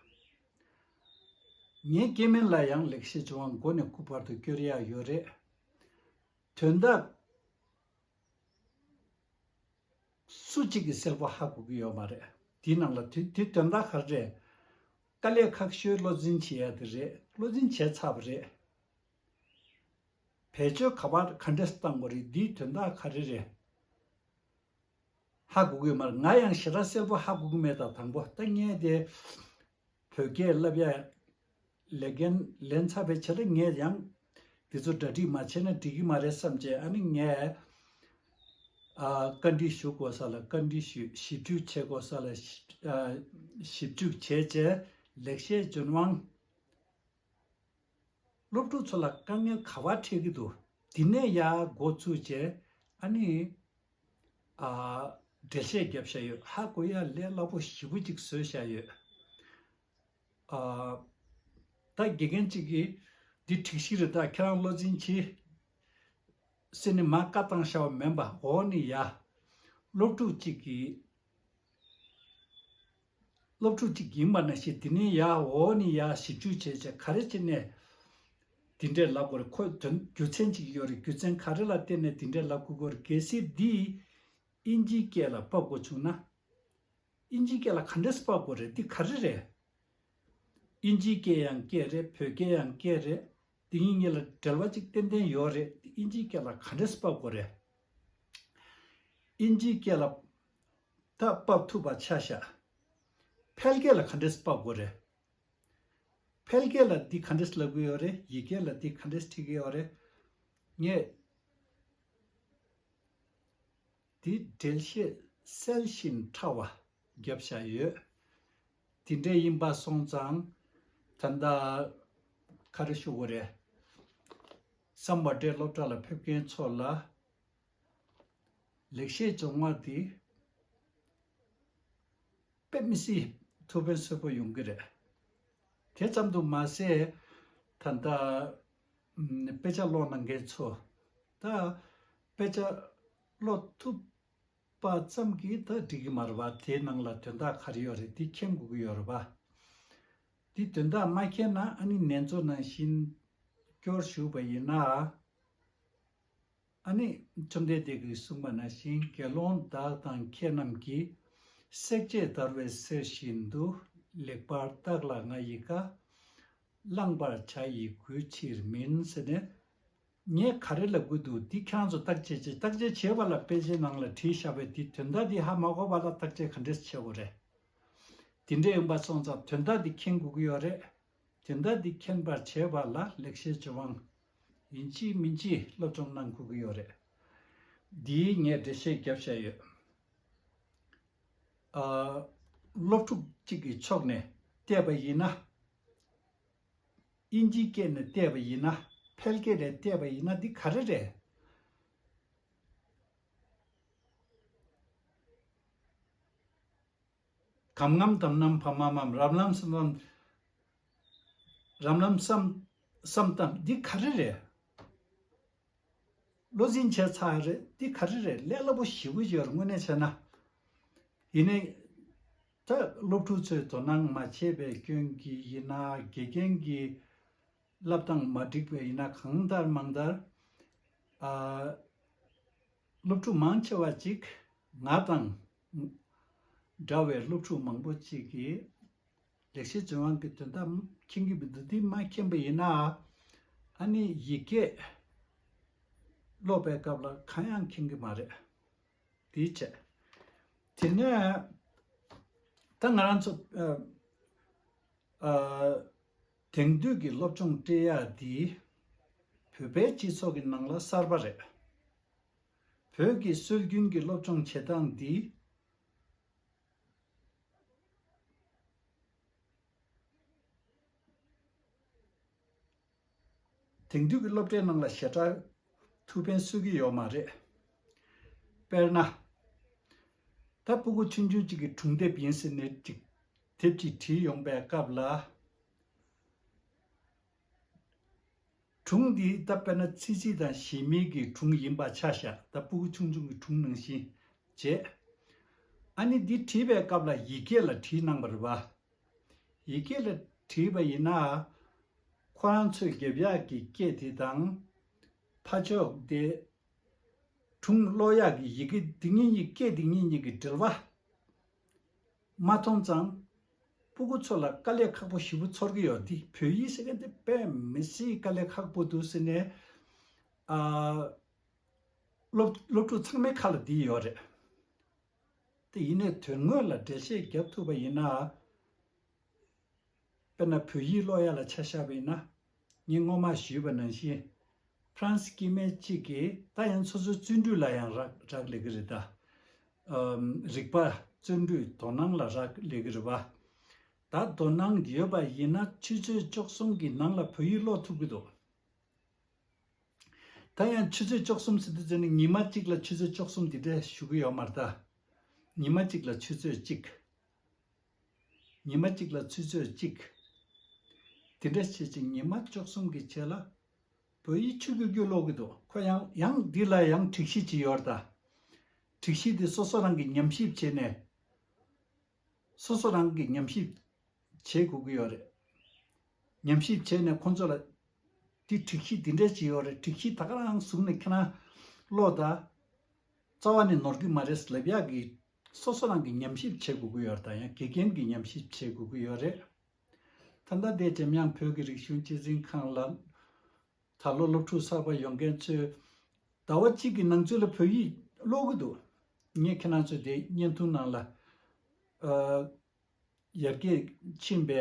ངའི་སྐྱེ་དམན་ལ་ཡང་ལེགས་བཤད་ལྗོན་དབང་མགོ་ནས་སྐུ་བར་དུ་སྐྱོར་ཡ་ཡོད་རེད། དོན་དག་སུ་གཅིག་གིས་གསལ་པོ་ཧ་གོ་གི་ཡོད་མ་རེད། དེའི་ནང་ལ་དེ་དེ་དོན་དག་ག་རེ་རེད། དཀའ་ལས་ཁག་ཤོས་བློ་འཛིན་བྱེད་ཡ་དེ་རེད། བློ་འཛིན་བྱས་ཚར་བ་རེད། བེད་སྤྱོད་ག་པར་ག་འདྲས་བཏང་དགོས་རེད། འདིའི་དོན་དག་ག་རེ་རེད། ཧ་གོ་གི་ཡོད་མ་རེད། ང་ཡང་ཞེ་དྲག་གསལ་པོ་ཧ་གོ་གི་མེད། ད་དང་པོ་ད་ངས་དེ་བོད་སྐད་བསླབ་ཡ་ལས་འགན་ལེན་ཚར་བའི་ཆེད་དུ་ངས་ཡང་འདི་ཚོ་གྲ་སྒྲིག་མ་བྱས་ན་འགྲིག་གི་མ་རེད་བསམ་བྱས། ཨ་ནི་ངས་ཨ་བཀའ་འདྲི་ཞུ་དགོས་ས་ལ་བཀའ་འདྲི་ཞུས། ཞིབ་འཇུག་བྱེད་དགོས་ས་ལ་ཞིབ་ཨ་ཞིབ་འཇུག་བྱས་བྱས་ལེགས་བཤད་ལྗོན་དབང་། སློབ་ཕྲུག་ཚོ་ལ་དཀའ་ངལ་ག་པར་འཕྲད་ཀྱི་འདུག་འདི་ནས་ཡར་འགོ་ཚུགས་བྱས་ཨ་ནི་ཨ་འགྲེལ་བཤད་བརྒྱབ་བཞག་ཡོད། ཧ་གོ་ཡ་ལས་སླ་པོ་ཞེ་པོ་ཅིག་བཟོས་བཞག་ཡོད། ཨ་ད་དགེ་རྒན་གཅིག་གིས་འདི་སྒྲིག་གཞི་རེད། ད་ཁྱེད་རང་བློ་འཛིན་གྱིས་ཟེར་ནས་མར་བཀའ་བཏང་བཞག་པ་མིན་པ། འོག་ནས་ཡར་སློབ་ཕྲུག་གཅིག་གིས་སློབ་ཕྲུག་ཅིག་ཡིན་པ་ནང་བཞིན་དེ་ནས་ཡར་འོག་ནས་ཡར་ཞིབ་འཇུག་བྱས་བྱས་ག་རེ་བྱས་ནས་དེ་འདྲས་ལབ་དགོས་རེད། ཁོ་དོན་རྒྱུ་མཚན་ཅིག་ཡོད་རེད། རྒྱུ་མཚན་ག་རེ་ལ་བརྟེན་ནས་དེ་འདྲས་ལབ་དགོས་ཀྱི་ཡོད་རེད། གལ་སྲིད་འདི་དབྱིན་ཇིའི་སྐད་ལ་ཕབ་དགོས་བྱུང་ན། དབྱིན་ཇིའི་སྐད་ལ་ག་འདྲས་ཕབ་དགོས་རེད། འདི་ག་རེ་རེད། དབྱིན་ཇིའི་སྐད་ཡང་སྐད་རེད། བོད་སྐད་ཡང་སྐད་རེད། དེ་གཉིས་གཉིས་ལ་འབྲེལ་བ་ཅིག་ཏན་ཏན་ཡོད་རེད། དབྱིན་ཇིའི་སྐད་ལ་ག་འདྲས་ཕབ་དགོས་རེད། དབྱིན་ཇིའི་སྐད་ལ་ད་ཕབ་ཐུབ་པ་ཆ་བཞག་ཕལ་སྐད་ལ་ག་འདྲས་ཕབ་དགོས་རེད། ཕལ་སྐད་ལ་འདི་ག་འདྲས་ལབ་ཀྱི་ཡོད་རེད། ཡིག་སྐད་ལ་འདི་ག་འདྲས་བྲིས་ཀྱི་ཡོད་རེད། ངས་འདི་འགྲེལ་བཤད་གསལ་ཞིང་ཕྲ་བ་བརྒྱབ་བཞག་ཡོད། དེ་འདྲས་ཡིན་པ་སོང་ཙང་ད་ལྟ་ག་རེ་ཞུ་དགོས་རེད། བསམ་པ་འདྲས་སློབ་གྲྭ་ལ་ཕེབས་མཁན་ཚོ་ལ་ལེགས་བཤད་ལྗོན་དབང་འདི་དཔེ་མི་སྲིད་ཐུགས་ཕན་གསོས་པོ་ཡོང་གི་རེད། དེ་ཙམ་དུ་མ་ཟད་ད་ལྟ་ཨམ་དཔེ་ཆ་ཀློག་གནང་མཁན་ཚོ་ད་དཔེ་ཆ་ཀློག་ཐུབ་པ་ཙམ་གྱིས་ད་འགྲིག་གི་མ་རེད་པ། དེའི་ནང་ལ་དོན་དག་ག་རེ་ཡོད་རེད། དེ་མཁྱེན་དགོས་ཀྱི་ཡོད་རེད་པ། དེ་དོན་དག་མ་མཁྱེན་ན་ཨ་ནི་ནེ་ཙོ་ནང་བཞིན་སྐྱོར་ཞུགས་པ་ཡིན་ན། ཨ་ནི་བཅོམ་ལྡན་འདས་ཀྱིས་གསུངས་པ་ནང་བཞིན་དགེ་སློང་བདག་དང་ཁྱེད་རྣམས་ཀྱིས་བསྲེག་བཅད་བརྡར་བའི་གསེར་བཞིན་དུ་ལེགས་པར་བརྟགས་ལ་ང་ཡི་བཀའ། བླང་བར་བྱ་ཡི་གུས་ཕྱིར་མིན་ཟེར་ནས། ངས་ག་རེ་ལབ་དགོས་འདུག་འདི་ཁྱེད་རང་ཚོ་བརྟག་དཔྱད་བྱེད། བརྟག་དཔྱད་བྱས་པ་ལ་དཔེ་ཆའི་ནང་ལ་བྲིས་བཞག་པའི་འདི་དོན་དག་འདི་ཧ་མ་གོ་བ་ལ་བརྟག་དཔྱད་ག་འདྲས་བྱེད་དགོས་རེད། དེ་འདྲས་ཡིན་པ་སོང་ཙང་དོན་དག་འདི་མཁྱེན་དགོས་ཀྱི་ཡོད་རེད། དོན་དག་འདི་མཁྱེན་པར་བྱེད་པ་ལ་ལེགས་བཤད་ལྗོན་དབང་ཡིན་གཅིག་མིན་གཅིག་སློབ་སྦྱོང་གནང་དགོས་ཀྱི་ཡོད་རེད། འདིའི་ངས་འགྲེལ་བཤད་བརྒྱབ་བཞག་ཡོད། ཨ། སློབ་ཕྲུག་གཅིག་གི་ཕྱོགས་ནས་བལྟས་པ་ཡིན་ན། དབྱིན་ཇིའི་སྐད་ནས་བལྟས་པ་ཡིན་ན། ཕལ་སྐད་ནས་བལྟས་པ་ཡིན་ན་འདི་ག་རེ་རེད། གམ་ངམ་དམ་ནམ་བ་མ་མམ། རམ་ལམ་སམ་བམ། རམ་ལམ་སམ། སམ་བཏམ། འདི་ག་རེ་རེད། བློ་འཛིན་བྱས་ཚར་རེད། འདི་ག་རེ་རེད། ལས་སླ་པོ་ཞེ་པོ་ཅིག་ཡོད་རེད་དངོས་གནས་བྱས་ན། ཡིན་ནའི་ད་སློབ་ཕྲུག་ཚོས་དོ་སྣང་མ་བྱས་པའི་སྐྱོན་གྱིས་ཡིན་ན། དགེ་རྒན་གྱི་བསླབ་སྟངས་མ་འགྲིག་པས་ཡིན་ན། གང་ལྟར་མང་ལྟར་ཨ། སློབ་ཕྲུག་མང་ཆེ་བ་ཅིག་ང་དང་འདྲ་བའི་སློབ་ཕྲུག་མང་པོ་ཅིག་གིས་ལེགས་བཤད་ལྗོན་དབང་གི་དོན་དག་མཁྱེན་གྱི་མི་འདུག་འདི་མ་མཁྱེན་པ་ཡིན་ན་ཨ་ནི་ཡིག་སྐད་ཀློག་པའི་སྐབས་ལ་གང་ཡང་མཁྱེན་གྱི་མ་རེད། དེའི་ཆེད། དེ་ནས་ད་ང་རང་ཚོ་ཨ། ཨ། དེང་དུས་ཀྱི་སློབ་སྦྱོང་སྤྲད་ཡག་འདི་བོད་པའི་སྤྱི་ཚོགས་ཀྱི་ནང་ལ་གསར་པ་རེད། བོད་ཀྱི་སྲོལ་རྒྱུན་གྱི་སློབ་སྦྱོང་བྱེད་སྟངས་འདི། དེང་དུས་ཀྱི་སློབ་གྲྭའི་ནང་ལ་ཞེ་དྲག་ཐུགས་ཕན་གསོས་ཀྱི་ཡོད་མ་རེད། དཔེར་ན། ད་སྤུ་གུ་ཆུང་ཆུང་གཅིག་གི་སྒྲུང་དེབ་ཡིན་ཟེར་ནས་ཅིག་དེབ་ཅིག་བྲིས་ཡོང་པའི་སྐབས་ལ། སྒྲུང་འདི་ད་དཔེར་ན་ཚེ་སྲིད་དང་གཞི་མེད་ཀྱི་སྒྲུང་ཡིན་པ་ཆ་བཞག་ད་སྤུ་གུ་ཆུང་ཆུང་གི་སྒྲུང་ནང་བཞིན་བྱས། ཨ་ནི་འདི་བྲིས་པའི་སྐབས་ལ་ཡི་གེ་ལ་བྲིས་གནང་བ་རེད་པ། ཡི་གེ་ལ་བྲིས་པ་ཡིན་ན། ཁོ་རང་ཚོས་རྒྱབ་ཡག་གི་སྐད་དེ་དང་། ཕར་ཕྱོགས་དེ། སྒྲུང་ཀློག་ཡག་གི་ཡི་གེ་འདི་གཉིས་གཉིས་སྐད་འདི་གཉིས་གཉིས་ཀྱི་འབྲེལ་བ། མ་མཐོང་ཙང་། སྤུ་གུ་ཚོ་ལ་དཀའ་ལས་ཁག་པོ་ཞེ་པོ་ཚོར་གྱི་ཡོད་དེ། བོད་ཡིག་ཟེར་མཁན་དེ་དཔེ་མི་སྲིད་དཀའ་ལས་ཁག་པོ་འདུག་ཟེར་ནས། ཨ། སློབ་སློབ་ཕྲུག་ཚང་མའི་ཁ་ལ་འདི་ཡོད་རེད། དེ་ཡིན་ནའི་དོན་དངོས་ལ་འགྲེལ་བཤད་བརྒྱབ་ཐུབ་པ་ཡིན་ན། དཔེར་ན་བོད་ཡིག་ཀློག་ཡ་ལ་ཆ་བཞག་པ་ཡིན་ན། ངས་སྔོན་མ་ཞུས་པ་ནང་བཞིན། ཧྥ་རན་སི་སྐྱེ་དམན་གཅིག་གིས་ད་ཡང་སོ་སོའི་བརྩོན་འགྲུས་ལ་ཡང་རག་རག་ལས་ཀྱི་རེད་ད། ཨམ། རིག་པ་བརྩོན་འགྲུས་དོ་སྣང་ལ་རག་ལས་ཀྱི་རེད་པ། ད་དོ་སྣང་ཡོད་པ་ཡིན་ན་ཆུ་ཚོད་བཅུ་གསུམ་གྱི་ནང་ལ་བོད་ཡིག་ཀློག་ཐུབ་ཀྱི་འདུག་ད་ཡང་ཆུ་ཚོད་བཅུ་གསུམ་ཟེར་དུས་ཙམ་ནས་ཉི་མ་གཅིག་ལ་ཆུ་ཚོད་བཅུ་གསུམ་དེ་འདྲ་ཞུ་གི་ཡོད་མ་རེད་ད། ཉི་མ་གཅིག་ལ་ཆུ་ཚོད་གཅིག་ཉི་མ་གཅིག་ལ་ཆུ་ཚོད་གཅིག་དེ་འདྲ་བྱས་ཙང་ཉི་མ་བཅུ་གསུམ་གྱི་རྗེས་ལ། བོད་ཡིག་ཆུ་རྒྱུག་རྒྱུག་ཀློག་གི་འདུག་ཁོ་ཡང་ཡང་འདི་ལ་ཡང་སྒྲིག་གཞི་ཅིག་ཡོད་རེད་ད། སྒྲིག་གཞི་དེ་སོ་སོ་རང་གིས་ཉམས་ཞིབ་བྱས་ནས། སོ་སོ་རང་གིས་ཉམས་ཞིབ་བྱེད་དགོས་ཀྱི་ཡོད་རེད། ཉམས་ཞིབ་བྱས་ནས་ཁོང་ཚོ་ལ། འདི་སྒྲིག་གཞི་འདི་འདྲ་ཅིག་ཡོད་རེད། སྒྲིག་གཞི་ད་ག་རང་བཟུང་ནས་ཁྱེད་རང་ཀློག་ད། རྩ་བ་ནས་ནོར་གྱི་མ་རེད་ལབ་ཡག་གི། སོ་སོ་རང་གིས་ཉམས་ཞིབ་བྱེད་དགོས་ཀྱི་ཡོད་རེད་ད། ཡང་དགེ་རྒན་གྱིས་ཉམས་ཞིབ་བྱེད་དགོས་ཀྱི་ཡོད་རེད། ད་ལྟ་དེ་འཇམ་དབྱངས་བོད་ཀྱི་རིག་གཞུང་སྤྱི་འཛིན་ཁང་ལ། ད་ལོ་སློབ་ཕྲུག་གསར་པ་ཡོང་མཁན་ཚོས། ཟླ་བ་གཅིག་གི་ནང་ཚུད་ལ་བོད་ཡིག་ཀློག་གི་འདུག་ངས་ཁྱེད་རང་ཚོའི་དེ་བརྙན་ཐུང་ནང་ལ། ཨ། ཡར་རྒྱས་ཕྱིན་པའི་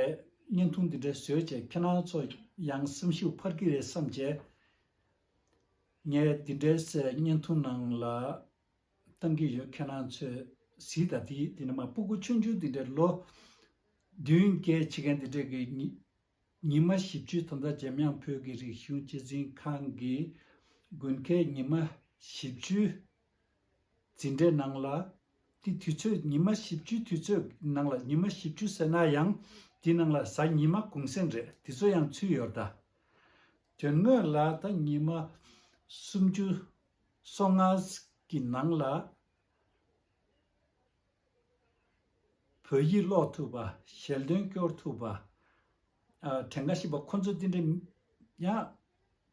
བརྙན་ཐུང་འདི་འདྲ་བཟོས་བྱས་ཁྱེད་རང་ཚོ་ཡང་སེམས་ཤུགས་འཕར་གྱི་རེད་བསམ་བྱས། ངས་འདི་འདྲའི་བརྙན་ཐུང་ནང་ལ་བཏང་གི་ཡོད། ཁྱེད་རང་ཚོས་གཟིགས་དང་། དེ་དེ་ནས་མ་སྤུ་གུ་ཆུང་ཆུང་འདི་འདྲའི་ལོ་བདུན་བརྒྱད་བྱེད་མཁན་འདི་འདྲ་གི་ཉི་ཉི་མ་བཞི་བཅུ། ད་ལྟ་འཇམ་དབྱངས་བོད་ཀྱི་རིག་གཞུང་སྤྱི་འཛིན་ཁང་གི་དགུན་ཁའི་ཉི་མ་བཞི་བཅུ་འཛིན་གྲྭའི་ནང་ལ། དེ་དུས་ཚོད་ཉི་མ་བཞི་བཅུའི་དུས་ཚོད་ནང་ལ། ཉི་མ་བཞི་བཅུ་ཟེར་ན་ཡང་དེ་ནང་ལ་གཟའ་ཉི་མ་གུང་སེང་རེད། དེ་ཚོ་ཡང་ཚུད་ཡོད་རེད་ད། དོན་དངོས་ལ་ད་ཉི་མ་སུམ་ཅུ་སོ་ལྔ་གི་ནང་ལ། བོད་ཡིག་ཀློག་ཐུབ་པ། ཞལ་འདོན་སྐྱོར་ཐུབ་པ། ཨ། གྲངས་ཀ་ཞིག་པ་ཁོ་ཚོ་དེ་འདྲ་ཡང་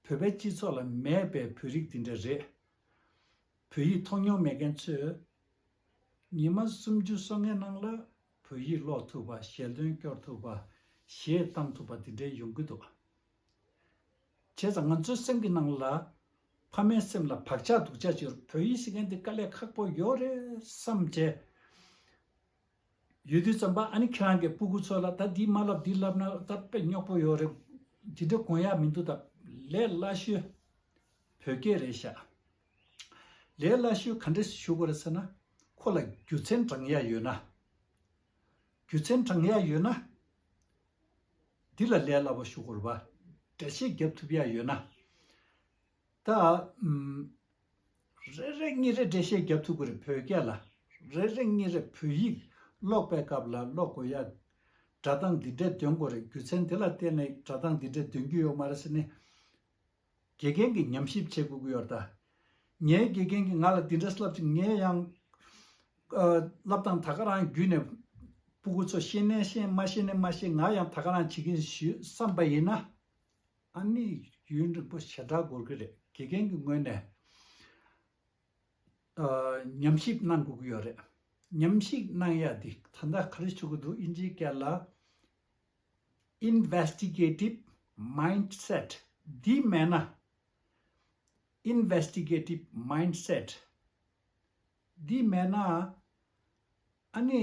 བོད་པའི་སྤྱི་ཚོགས་ལ་མེད་པའི་བོད་རིགས་དེ་འདྲ་རེད། བོད་ཡིག་མཐོང་མྱོང་མེད་མཁན་ཚོས་ཉི་མ་སུམ་ཅུ་སོ་ལྔའི་ནང་ལ་བོད་ཡིག་ཀློག་ཐུབ་པ། ཞལ་འདོན་སྐྱོར་ཐུབ་པ། གཞས་བཏང་ཐུབ་པ་དེ་འདྲ་ཡོང་གི་འདུག་བྱས་ཙང་ང་ཚོའི་སེམས་ཀྱི་ནང་ལ་ཕ་མའི་སེམས་ལ་བག་ཆགས་སྡུག་ཅག་ཅིག་ཡོད། བོད་ཡིག་ཟེར་མཁན་དེ་དཀའ་ལས་ཁག་པོ་ཡོད་རེད་བསམ་བྱས་ཡོད་དུས་ཙམ་པ། ཨ་ནི་ཁྱེད་རང་གིས་སྤུ་གུ་ཚོ་ལ་ད་འདི་མ་ལབ་འདི་ལབ་ན་ད་དཔེ་རྙོག་པོ་ཡོད་རེད། འདི་འདྲ་དགོངས་ཡག་མི་འདུག་ད་ལས་སླ་ཤོས་བོད་སྐད་རེད་ཤག་ལས་སླ་ཤོས་ག་འདྲ་ཞུ་དགོས་རེད་ཟེར་ན། ཁོ་ལ་རྒྱུ་མཚན་དྲང་ཡག་ཡོད་ན། རྒྱུ་མཚན་དྲང་ཡག་ཡོད་ན། འདི་ལ་ལས་སླ་པོ་ཞུ་དགོས་རེད་པ། འགྲེལ་བཤད་རྒྱབ་ཐུབ་ཡག་ཡོད་ན། ད། ཨམ། རེ་རེ་གཉིས་རེ་འགྲེལ་བཤད་རྒྱབ་ཐུབ་ཀྱི་རེད་བོད་སྐད་ལ། རེ་རེ་གཉིས་རེ་བོད་ཡིག་ཀློག་པའི་སྐབས་ལ་ཀློག་དགོས་ཡ། སྒྲ་གདངས་འདི་འདྲས་འདོན་དགོས་རེད། རྒྱུ་མཚན་འདི་ལ་བརྟེན་ནས་སྒྲ་གདངས་འདི་འདྲས་འདོན་རྒྱུ་ཡོད་མ་རེད་ཟེར་ནས། དགེ་རྒན་གྱིས་ཉམས་ཞིབ་བྱེད་དགོས་ཀྱི་ཡོད་རེད་ད། ངའི་དགེ་རྒན་གྱིས་ང་ལ་འདི་འདྲས་ལབ་ཅིག་ངས་ཡང་། ཨ། ལབ་སྟངས་ད་ག་རང་བརྒྱུད་ནས་སྤུ་གུ་ཚོ་ཤེས་ནའི་ཤེས། མ་ཤེས་ནའི་མ་ཤེས། ང་ཡང་ད་ག་རང་བྱེད་ཀྱི་ཡིན་ཞུས་བསམ་པ་ཡིན་ན། ཨ་ནི་ཡུན་རིང་པོ་ཞེ་དྲག་འགོར་གི་རེད། དགེ་རྒན་གྱི་ངོས་ནས། ཨ། ཉམས་ཞིབ་གནང་དགོས་ཀྱི་ཡོད་རེད། ཉམས་ཞིབ་གནང་ཡ་འདི་ད་ལྟ་ག་རེ་ཞུ་གི་འདུག་ཨིན་ཇིའི་སྐད་ལ་investigative mindset། འདི་མེད་ན། investigative mindset། འདི་མེད་ན། ཨ་ནི།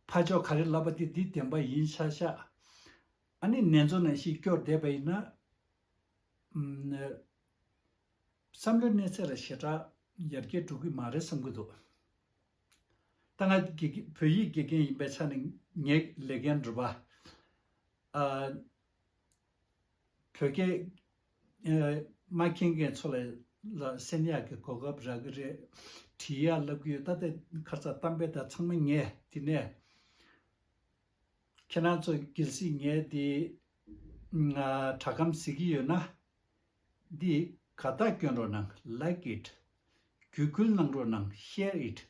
ཕར་ཕྱོགས་ག་རེ་ལབ་པ་དེ་འདི་བདེན་པ་ཡིན་ཤག་ཤག་ཨ་ནི་ནེ་ཙོ་ནང་བཞིན་སྐྱོར་བསྡད་པ་ཡིན་ན། ཨམ། བསམ་བློའི་གནས་ཚད་ལ་ཞེ་དྲག་ཡར་རྒྱས་འགྲོ་གི་མ་རེད་བསམ་གྱི་འདུག་ད་ང་དགེ་རྒན། བོད་ཡིག་དགེ་རྒན་ཡིན་པའི་ཆ་ནས་ངའི་ལས་འགན་རེད་པ། ཨ། བོད་སྐད་ མ་མཁྱེན་མཁན་ཚོ་ལ་ལ་གསན་ཡག་གི་གོ་སྐབས་རག་གི་རེད། བྲིས་ཡག་ལབ་ཀྱི་ཡོད། ད་ལྟ་ཁ་སང་གཏམ་དཔེ་དང་ཚང་མ་ངས་དེ་ནས་ཁྱེད་རང་ཚོ་གལ་སྲིད་ངས་དེ་སྒྲ་སྒམ་གཟིགས་ཀྱི་ཡོད་ན། འདི་དགའ་རྟགས་སྐྱོན་རོགས་གནང་། Like it། བརྒྱུད་སྐུལ་གནང་རོགས་གནང་། Share it།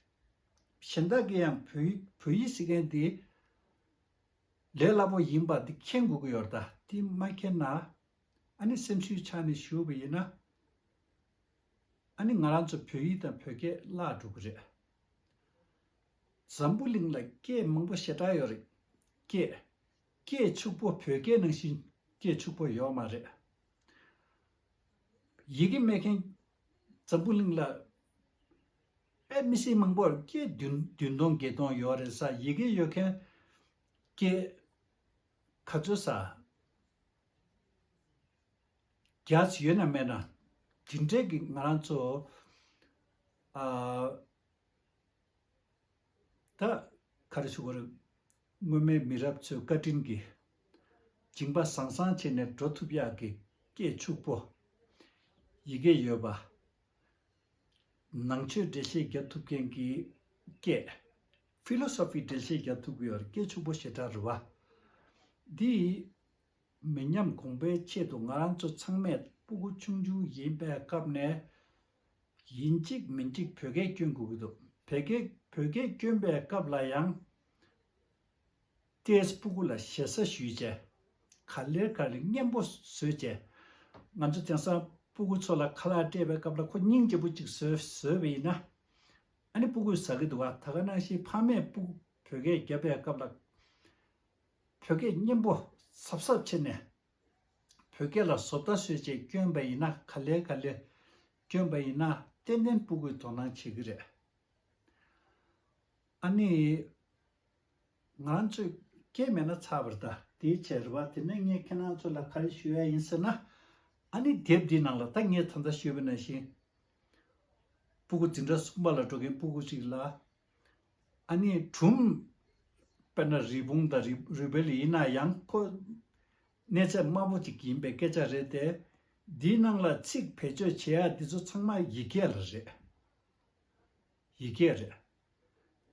གཞན་དག་གིས་ཡང་བོད་ཡིག་བོད་ཡིག་ཟེར་མཁན་འདི་ལས་སླ་པོ་ཡིན་པ་འདི་མཁྱེན་དགོས་ཀྱི་ཡོད་རེད། ད་འདི་མ་མཁྱེན་ན་ཨ་ནི་སེམས་ཤུགས་ཆག་ནས་བཞུགས་པ་ཡིན་ན། ཨ་ནི་ང་རང་ཚོ་བོད་ཡིག་དང་བོད་སྐད་བརླག་འགྲོ་གི་རེད། འཛམ་བུ་གླིང་ལ་སྐད་མང་པོ་ཞེ་དྲག་ཡོད་རེད། སྐད། སྐད་ཕྱུག་པོ་བོད་སྐད་ནང་བཞིན་སྐད་ཕྱུག་པོ་ཡོད་མ་རེད། ཡི་གེ་མེད་མཁན་འཛམ་བུ་གླིང་ལ་དཔེ་མི་སྲིད་མང་པོར་སྐད་བདུན་བདུན་སྟོང་བརྒྱད་སྟོང་ཡོད་རེད་ས། ཡི་གེ་ཡོད་མཁན་སྐད་ག་ཚོད་ས། རྒྱ་ཡོད་ན་མེད་ན། དེ་འདྲས་ཀྱི་ང་རང་ཚོ་ཨ་ད་ག་རེ་ཞུ་དགོས་རེད། སྔོན་མའི་མི་རབས་ཚོའི་བཀའ་དྲིན་གྱིས་སྦྱིན་པ་བཟང་བཟང་བྱས་ནས་འགྲོ་ཐུབ་ཡག་གི་སྐད་ཕྱུག་པོ། ཡི་གེ་ཡོད་པ། ནང་ཆོས་འགྲེལ་བཤད་རྒྱབ་ཐུབ་མཁན་གྱི་སྐད། ཕི་ལོ་སོ་ཕི་འགྲེལ་བཤད་རྒྱབ་ཐུབ་ཀྱི་ཡོད་རེད། སྐད་ཕྱུག་པོ་ཞེ་དྲག་རེད་བ། འདི་མི་ཉམས་གོང་འཕེལ་ཆེད་དུ་ང་རང་ཚོ་ཚང་མས་སྤུ་གུ་ཆུང་ཆུང་ཡིན་པའི་སྐབས་ནས་ཡིན་གཅིག་མིན་གཅིག་བོད་སྐད་སྐྱོན་དགོས་ཀྱི་འདུག་བོད་སྐད་བོད་སྐད་སྐྱོན་པའི་སྐབས་ལ་ཡང་ཏེས་སྤུ་གུ་ལ་ཞེ་ས་ཞུས་བྱས། ག་ལེར་ག་ལེར་སྙན་པོ་བཟོས་བྱས། ང་ཚོ་དེང་སང་སྤུ་གུ་ཚོ་ལ་ཁ་ལག་སྤྲད་པའི་སྐབས་ལ་ཁོ་སྙིང་རྗེ་པོ་ཅིག་བཟོས་བཟོས་པ་ཡིན་ན། ཨ་ནི་སྤུ་གུས་ཟ་གི་འདུག་བ། ད་ག་ནང་བཞིན་ཕ་མས་སྤུ་གུ་བོད་སྐད་རྒྱབ་པའི་སྐབས་ལ་བོད་སྐད་སྙན་པོ་གཟབ་གཟབ་བྱས་ནས་བོད་སྐད་ལ་བཟོ་ལྟ་བཟོས་བྱས་སྐྱོན་པ་ཡིན་ན། ག་ལེར་ག་ལེར་སྐྱོན་པ་ཡིན་ན་ཏན་ཏན་སྤུ་གུས་དོ་སྣང་བྱེད་ཀྱི་རེད། ཨ་ནི། ང་ཚོས་སྐད་མེད་ན་ཚར་བ་རེད། ད་དེའི་ཕྱིར་བ་དེ་ནས་ངས་ཁྱེད་རང་ཚོ་ལ་ག་རེ་ཞུ་ཡ་ཡིན་ཟེར་ན། ཨ་ནི་དེབ་འདིའི་ནང་ལ་ད་ངས་ད་ལྟ་ཞུས་པ་ནང་བཞིན། སྤུ་གུ་འཛིན་གྲྭ་གསུམ་པ་ལ་འགྲོ་མཁན་སྤུ་གུ་ཅིག་ལ། ཨ་ནི་སྒྲུང་། དཔེར་ན་རི་བོང་དང་རི་རུས་སྦལ་ཡིན་ན་ཡང་ཁོ། གནས་ཚད་དམའ་པོ་ཅིག་ཡིན་པའི་སྐད་ཆ་རེད་དེ། འདིའི་ནང་ལ་ཚིག་བེད་སྤྱོད་བྱེད་ཡ་འདི་ཚོ་ཚང་མ་ཡི་གེ་ལ་རེད། ཡི་གེ་རེད།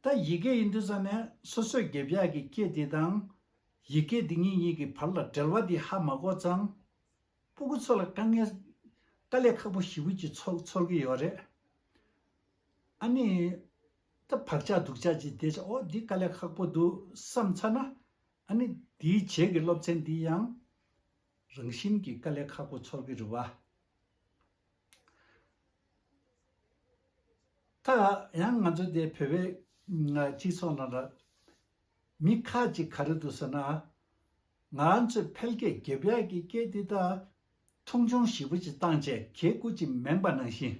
ད་ཡི་གེ་ཡིན་དུས་ཙང་ནས་སོ་སོས་རྒྱབ་ཡག་གི་སྐད་དེ་དང་། ཡི་གེ་འདི་གཉིས་གཉིས་ཀྱི་བར་ལ་འབྲེལ་བ་འདི་ཧ་མ་གོ་ཙང་། སྤུ་གུ་ཚོ་ལ་དཀའ་ངལ། དཀའ་ལས་ཁག་པོ་ཞེ་པོ་ཅིག་ཚོར་ཚོར་གྱི་ཡོད་རེད། ཨ་ནི། ད་བག་ཆགས་སྡུག་ཅག་ཅིག་བསྡད་ཙང་། ཨོ་འདི་དཀའ་ལས་ཁག་པོ་འདུག་བསམ་ཚར་ན། ཨ་ནི་འདིའི་རྗེས་ཀྱི་སློབ་ཚན་འདི་ཡང་། རང་བཞིན་གྱིས་དཀའ་ལས་ཁག་པོ་ཚོར་གྱི་རེད་བ། ད་ཡང་ང་ཚོ་འདི་བོད་པའི་སྤྱི་ཚོགས་ནང་ལ་མི་ཁག་ཅིག་ག་རེ་འདུག་ཟེར་ན། ང་ཚོས་ཕལ་སྐད་རྒྱབ་ཡག་གི་སྐད་འདི་ད་མཐོང་ཆུང་ཞེ་པོ་ཅིག་བཏང་བྱས་གལ་དགུ་ཅིག་མིན་པ་ནང་བཞིན།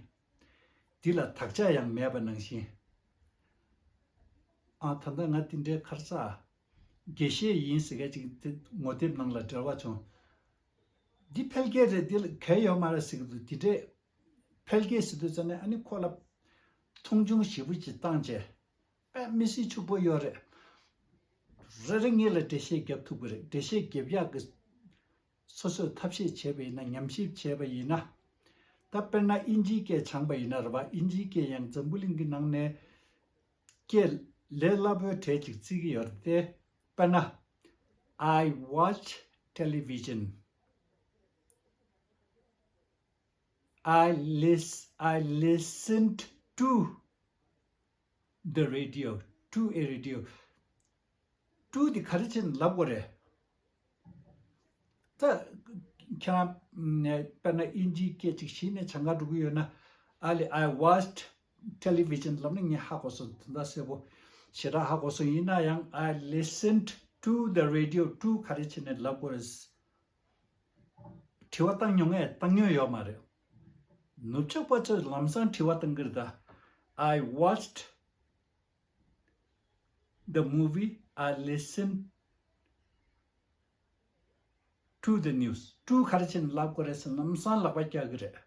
འདི་ལ་དག་ཆ་ཡང་མེད་པ་ནང་བཞིན། ཨ་ད་ལྟ་ང་འདི་འདྲའི་ཁར་ས། དགེ་བཤེས་ཡིན་ཟེར་མཁན་ཅིག་དེ་ངོ་དེབ་ནང་ལ་འབྲེལ་བ་བྱུང་། འདི་ཕལ་སྐད་རེད། འདི་ལ་གལ་ཡོད་མ་རེད་ཟེར་གྱི་འདུག་འདི་འདྲས་ཕལ་སྐད་ཟེར་དུས་ཙམ་ནས་ཨ་ནི་ཁོ་ལ་མཐོང་ཆུང་ཞེ་པོ་ཅིག་བཏང་བྱས། དཔེ་མི་སྲིད་ཕྱུག་པོ་ཡོད་རེད། རེ་རེ་ངེད་ལ་འགྲེལ་བཤད་རྒྱབ་ཐུབ་ཀྱི་རེད། འགྲེལ་བཤད་རྒྱབ་ཡག་གི་སོ་སོས་ཐབས་ཤེས་བྱས་པ་ཡིན་ན། ཉམས་ཞིབ་བྱས་པ་ཡིན་ན། ད་དཔེར་ན་དབྱིན་ཇིའི་སྐད་སྦྱངས་པ་ཡིན་ན་རེད་བ། དབྱིན་ཇིའི་སྐད་ཡང་འཛམ་བུ་གླིང་གི་ནང་ནས་སྐད་ལས་སླ་པོའི་གྲས་ཅིག་བརྩི་གི་ཡོད་རེད་དེ། དཔེར་ན། I watch television. I lis I listened to the radio, to a radio. To འདི་ག་རེ་བྱས་ནས་ལབ་དགོས་རེད། ད་ཁྱེད་རང་དཔེར་ན་དབྱིན་ཇིའི་སྐད་ཅིག་གཞི་ནས་སྦྱང་ག་འགྲོ་གི་ཡོད་ན། I I watched television ལབ་ན་ངས་ཧ་གོ་སོང་། དོན་དག་གསལ་པོ་ཞེ་དྲག་ཧ་གོ་སོང་། ཡིན་ན་ཡང་I listened to the radio to ག་རེ་བྱས་ནས་ལབ་དགོས་རེད། དྲི་བ་བཏང་མྱོང་ངས་བཏང་མྱོང་ཡོད་མ་རེད། ནུབ་ཕྱོགས་པ་ཚོས་ལམ་སང་དྲི་བ་བཏང་གི་རེད་ད། I watched the movie, I listened to the news. To ག་རེ་བྱས་ནས་ལབ་དགོས་རེད་ཟེར་ལམ་སང་ལག་པ་བཀྱག་གི་རེད།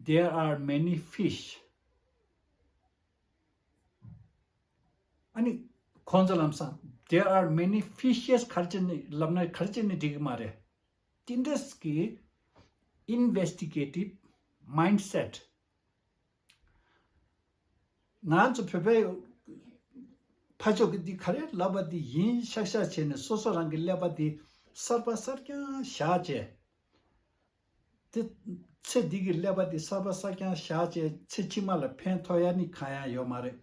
There are many fish. ཨ་ནི་ཁོང་ཚོ་ལམ་སང་There are many fishes ག་རེ་བྱས་ནས་ལབ་ན་ག་རེ་བྱས་ནས་འགྲིག་གི་མ་རེད། དེ་འདྲས་ཀྱི་investigative mindset། ང་ཚོ་བོད་པའི་ཕ་ཕྱོགས་ཀྱི་འདི་ག་རེ་ལབ་པ་འདི་ཡིན་ཤག་ཤག་བྱས་ནས་སོ་སོ་རང་གི་ཀླད་པ་འདི་གསར་པ་གསར་རྐྱང་བཞག་བྱས། དེ་ཚེ་འདི་གི་ཀླད་པ་འདི་གསར་པ་གསར་རྐྱང་བཞག་བྱས་ཚེ་ཕྱི་མ་ལ་ཕན་ཐོགས་ཡ་ནི་གང་ཡང་ཡོད་མ་རེད།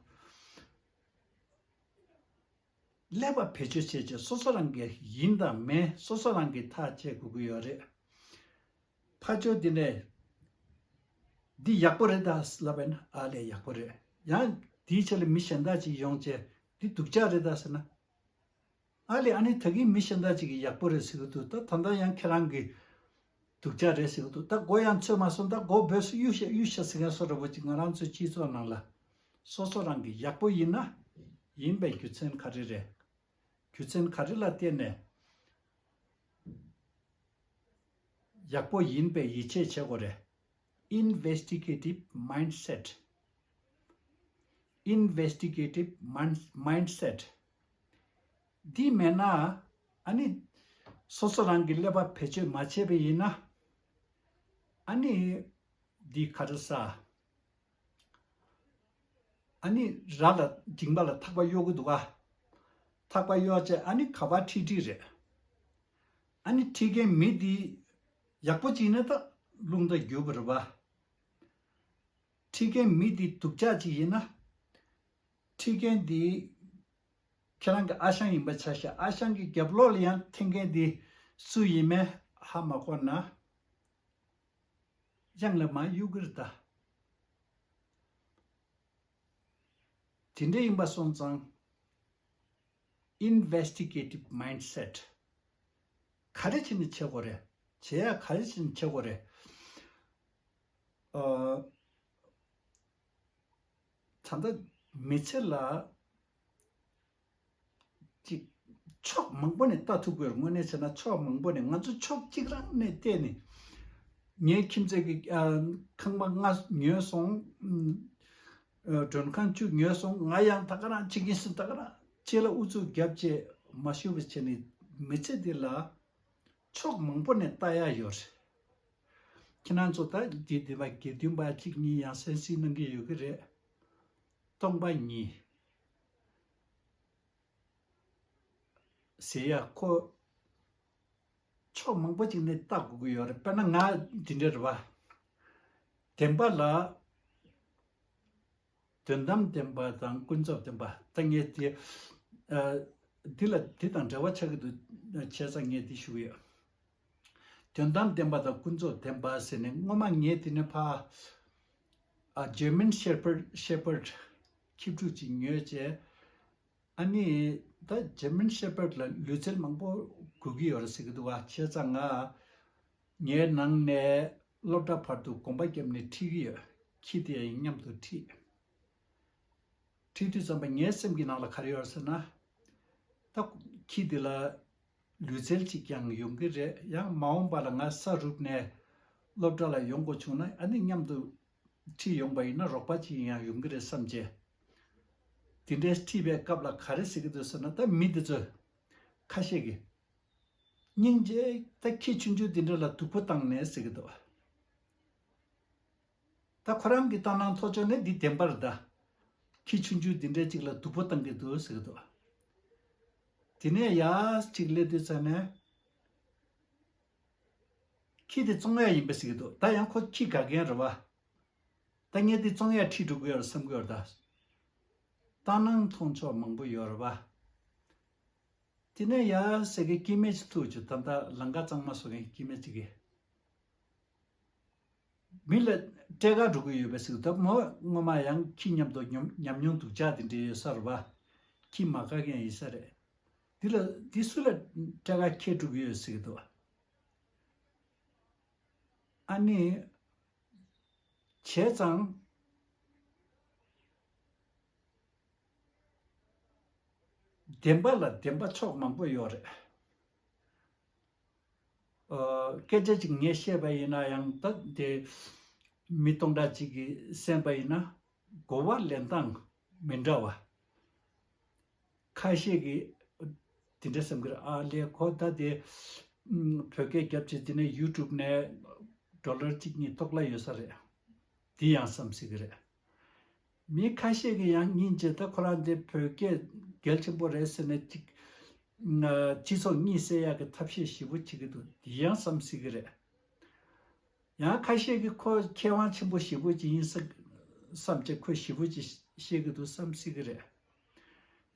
ཀླད་པ་བེད་སྤྱོད་བྱས་བྱས་སོ་སོ་རང་གི་ཡིན་དང་མིན་སོ་སོ་རང་གི་ཐག་བཅད་དགོས་ཀྱི་ཡོད་རེད། ཕར་ཕྱོགས་འདི་ནས་འདི་ཡག་པོ་རེད་ད་ལབ་པས་ན་ཨ་ལས་ཡག་པོ་རེད། ཡང་འདིའི་ཆེད་ལ་མི་གཞན་དག་ཅིག་ཡོང་བྱས་འདི་སྡུག་ཅག་རེད་ད་ཟེར་ན། ཨ་ལས་ཨ་ནི་ད་གིན་མི་གཞན་དག་ཅིག་གིས་ཡག་པོ་རེད་ཟེར་གི་འདུག་ད་ད་ལྟ་ཡང་ཁྱེད་རང་གིས་སྡུག་ཅག་རེད་ཟེར་གི་འདུག་ད་མགོ་ཡང་ཚོས་མ་སོང་ད་མགོ་སྦོས་སོང་གཡུག་ཤ་གཡུག་ཤ་ཟེར་མཁན་བཟོ་འདྲ་པོ་ཅིག་ང་རང་ཚོའི་སྤྱི་ཚོགས་ནང་ལ་སོ་སོ་རང་གིས་ཡག་པོ་ཡིན་ན་ཡིན་པའི་རྒྱུ་མཚན་ག་རེ་རེད། རྒྱུ་མཚན་ག་རེ་ལ་བརྟེན་ནས་ཡག་པོ་ཡིན་པའི་ཡིད་ཆེས་བྱེད་དགོས་རེད། investigative mindset investigative mind- mindset འདི་མེད་ན་ཨ་ནི་སོ་སོ་རང་གི་ཀླད་པ་བེད་སྤྱོད་མ་བྱས་པ་ཡིན་ན་ཨ་ནི་འདི་ག་རེ་ཟ། ཨ་ནི་ར་ལ་མཇིང་པ་ལ་ཐག་པ་གཡོག་གི་འདུག་ག་ཐག་པ་གཡོག་བྱས་ཨ་ནི་ག་པར་ཁྲིད་ཁྲིད་རེད། ཨ་ནི་ཁྲིད་མཁན་མི་འདི་ཡག་པོ་ཅིག་ཡིན་ན་ད་རླུང་རྟ་རྒྱུག་པ་རེད་པ། ཁྲིད་མཁན་མི་འདི་སྡུག་ཅག་ཅིག་ཡིན་ན། ཁྲིད་མཁན་འདི་ཁྱེད་རང་གི་ཨ་ཞང་ཡིན་པ་ཆ་བཞག་ཨ་ཞང་གི་རྒྱབ་ལོགས་ལ་ཡང་འཐེན་མཁན་འདི་སུ་ཡིན་མིན་ཧ་མ་གོ་ན། གཡང་ལ་མར་གཡུག་གི་རེད་ད། དེ་འདྲ་ཡིན་པ་སོང་ཙང་investigative mindset ག་རེ་བྱས་ནས་བྱེད་དགོས་རེད། བྱེད་ཡ་ག་རེ་བྱས་ནས་བྱེད་དགོས་རེད། ཨ། ད་ལྟ་མི་ཚེ་ལ་ཅིག་ཕྱོགས་མང་པོ་ནས་ལྟ་ཐུབ་དགོས་རེད། དངོས་གནས་བྱས་ན་ཕྱོགས་མང་པོ་ནས་ང་ཚོ་ཕྱོགས་གཅིག་རང་ནས་བལྟས་ནས་ངའི་ཁྱིམ་མཚེས་ཀྱི་ཨ། ཁང་པ་ལྔ་ཉོས་སོང་། ཨ། མགྲོན་ཁང་བཅུ་ཉོས་སོང་། ང་ཡང་ད་ག་རང་བྱེད་ཀྱིན་སོང་། ད་ག་རང་ཁྱེད་ལ་ཨུ་ཚུགས་རྒྱབ་བྱས་མ་ཞུ་བ་བྱས་ནས་མི་ཚེ་འདི་ལ་ཕྱོགས་མང་པོ་ནས་ལྟ་ཡ་ཡོད་རེད། ཁྱེད་རང་ཚོ་ད་འདི་འདི་པ་དགེ་འདུན་པ་གཅིག་གཉིས་ཡང་གསན་གཟིགས་གནང་གི་ཡོད་ཀྱི་རེད། སྟོང་པ་ཉིད། ཟེར་ཡ་ཁོ་ཕྱོགས་མང་པོ་ཅིག་ནས་ལྟ་དགོས་ཀྱི་ཡོད་རེད། དཔེར་ན་ང་འདི་འདྲ་རེད་པ། བདེན་པ་ལ་དོན་དམ་བདེན་པ་དང་ཀུན་རྫོབ་བདེན་པ་ད་ངས་དེ་ཨ། འདི་ལ་འདི་དང་འབྲེལ་བ་ཆགས་ཀྱི་འདུག་བྱས་ཙང་ངས་འདི་ཞུ་གི་ཡོད། དོན་དམ་བདེན་པ་དང་ཀུན་རྫོབ་བདེན་པ་ཟེར་ནས་སྔོན་མ་ངས་དེ་ནས་ཕ་ཨ། German Shepherd Shepherd ཁྱི་ཕྲུག་ཅིག་ཉོས་བྱས། ཨ་ནི་ད་German Shepherd ལ་ལུས་རྩལ་མང་པོ་དགོས་ཀྱི་ཡོད་རེད་ཟེར་གྱི་འདུག་བ། བྱས་ཙང་ང་ངའི་ནང་ནས་སློབ་གྲྭ་བར་དུ་གོམ་པ་བརྒྱབ་ནས་ཁྲིད་ཀྱི་ཡོད། ཁྱི་དེ་ཡང་མཉམ་དུ་ཁྲིད། ཁྲིད་དུས་ཙམ་པ་ངའི་སེམས་ཀྱི་ནང་ལ་ག་རེ་ཡོད་རེད་ཟེར་ན། ད་ཁྱི་དེ་ལ་ལུས་རྩལ་ཅིག་ཀྱང་ཡོང་གི་རེད། ཡང་མ་འོངས་པ་ལ་ང་ས་རུབ་ནས་སློབ་གྲྭ་ལ་ཡོང་དགོས་བྱུང་ན་ཨ་ནི་མཉམ་དུ་ཁྲིད་ཡོང་པ་ཡིན་ན་རོགས་པ་ཅིག་ཡང་ཡོང་གི་རེད་བསམ་བྱས། དེ་འདྲའི་ཁྲིད་པའི་སྐབས་ལ་ག་རེ་ཟེར་གྱི་འདུག་ཟེར་ན་ད་མི་དེ་ཚོས་ཁ་ཤས་ཀྱིས་སྙིང་རྗེ་ད་ཁྱི་ཆུང་ཆུང་དེ་འདྲ་ལ་སྡུག་པོ་བཏང་ནས་ཟེར་གྱི་འདུག་ད་ཁོ་རང་གི་ལྟ་སྣང་ཐོག་ཕྱོགས་ནས་འདི་བདེན་པ་རེད་ད། ཁྱི་ཆུང་ཆུང་འདི་འདྲའི་གཅིག་ལ་སྡུག་པོ་བཏང་གི་འདུག་ཟེར་གི་འདུག་དེ་ནས་ཡར་གཅིག་སླེབས་དུས་ཙ་ནས་ཁྱི་དེ་བཙོང་ཡ་ཡིན་པ་ཟེར་གི་འདུག་ད་ཡང་ཁོ་ཁྱི་དགའ་མཁན་རེད་བ། ད་ངས་དེ་བཙོང་ཡ་ཁྲིད་འགྲོ་གི་ཡོད་རེད་བསམ་གི་ཡོད་རེད་ད། ལྟ་སྣང་མཐོང་ཕྱོགས་མང་པོ་ཡོད་རེད་བ། དེ་ནས་ཡར་ཟེར་གི་སྐྱེ་དམན་ཅིག་ཐུག་བྱུང་། ད་ལྟ་ལམ་ཁ་གཙང་མ་བཟོ་མཁན་སྐྱེ་དམན་ཅིག་གིས། མི་ལ་སྤྲད་ག་འགྲོ་གི་ཡོད་པའི་ཟེར་གི་འདུག་མོ་སྔོན་མ་ཡང་ཁྱི་མཉམ་དུ་ཉམས་ཉམས་མྱོང་སྡུག་ཅག་དེ་འདྲ་ཡོད་ས་རེད་བ། ཁྱི་མ་དགའ་མཁན་ཡིན་ས་རེད། འདི་ལ་འདི་སུ་ལ་སྤྲད་ག་ཁྱེར་འགྲོ་གི་ཡོད་ཟེར་གི་འདུག་ཨ་ནི། བྱས་ཙང་། བདེན་པ་ལ་བདེན་པ་ཕྱོགས་མང་པོ་ཡོད་རེད། ཨ། སྐད་ཆ་ཅིག་ངས་བཤད་པ་ཡིན་ན་ཡང་ད་དེ་མི་སྟོང་ཕྲག་ཅིག་གིས་གསན་པ་ཡིན་ན་གོ་བ་ལེན་སྟངས་མི་འདྲ་བ། ཁ་ཤས་ཀྱིས་དེ་འདྲ་བསམ་གི་རེད། ཨ་ལས་ཁོ་ད་དེ་ བོད་སྐད་རྒྱབ་བྱས་དེ་ནས་ཡུ་ཊུབ་ནས་ཌོ་ལར་གཅིག་གཉིས་ཐོག་ལ་ཡོད་ས་རེད། དེ་ཡང་བསམ་སྲིད་ཀྱི་རེད། མི་ཁ་ཤས་ཀྱིས་ཡང་སྙིང་རྗེ། ད་ཁོ་རང་དེ་བོད་སྐད་གལ་ཆེན་པོ་རེད་ཟེར་ནས་གཅིག་སྤྱི་ཚོགས་གཉིད་སད་ཡག་གི་ཐབས་ཤེས་ཞེ་པོ་བྱེད་ཀྱི་འདུག་དེ་ཡང་བསམ་སྲིད་ཀྱི་རེད། ཡང་ཁ་ཤས་ཀྱིས་ཁོ་མཁས་དབང་ཆེན་པོ་ཞེ་པོ་ཅིག་ཡིན་ས་བསམ་བྱས་ཁོས་ཞེ་པོ་ཅིག་བཤད་ཀྱི་འདུག་བསམ་སྲིད་ཀྱི་རེད།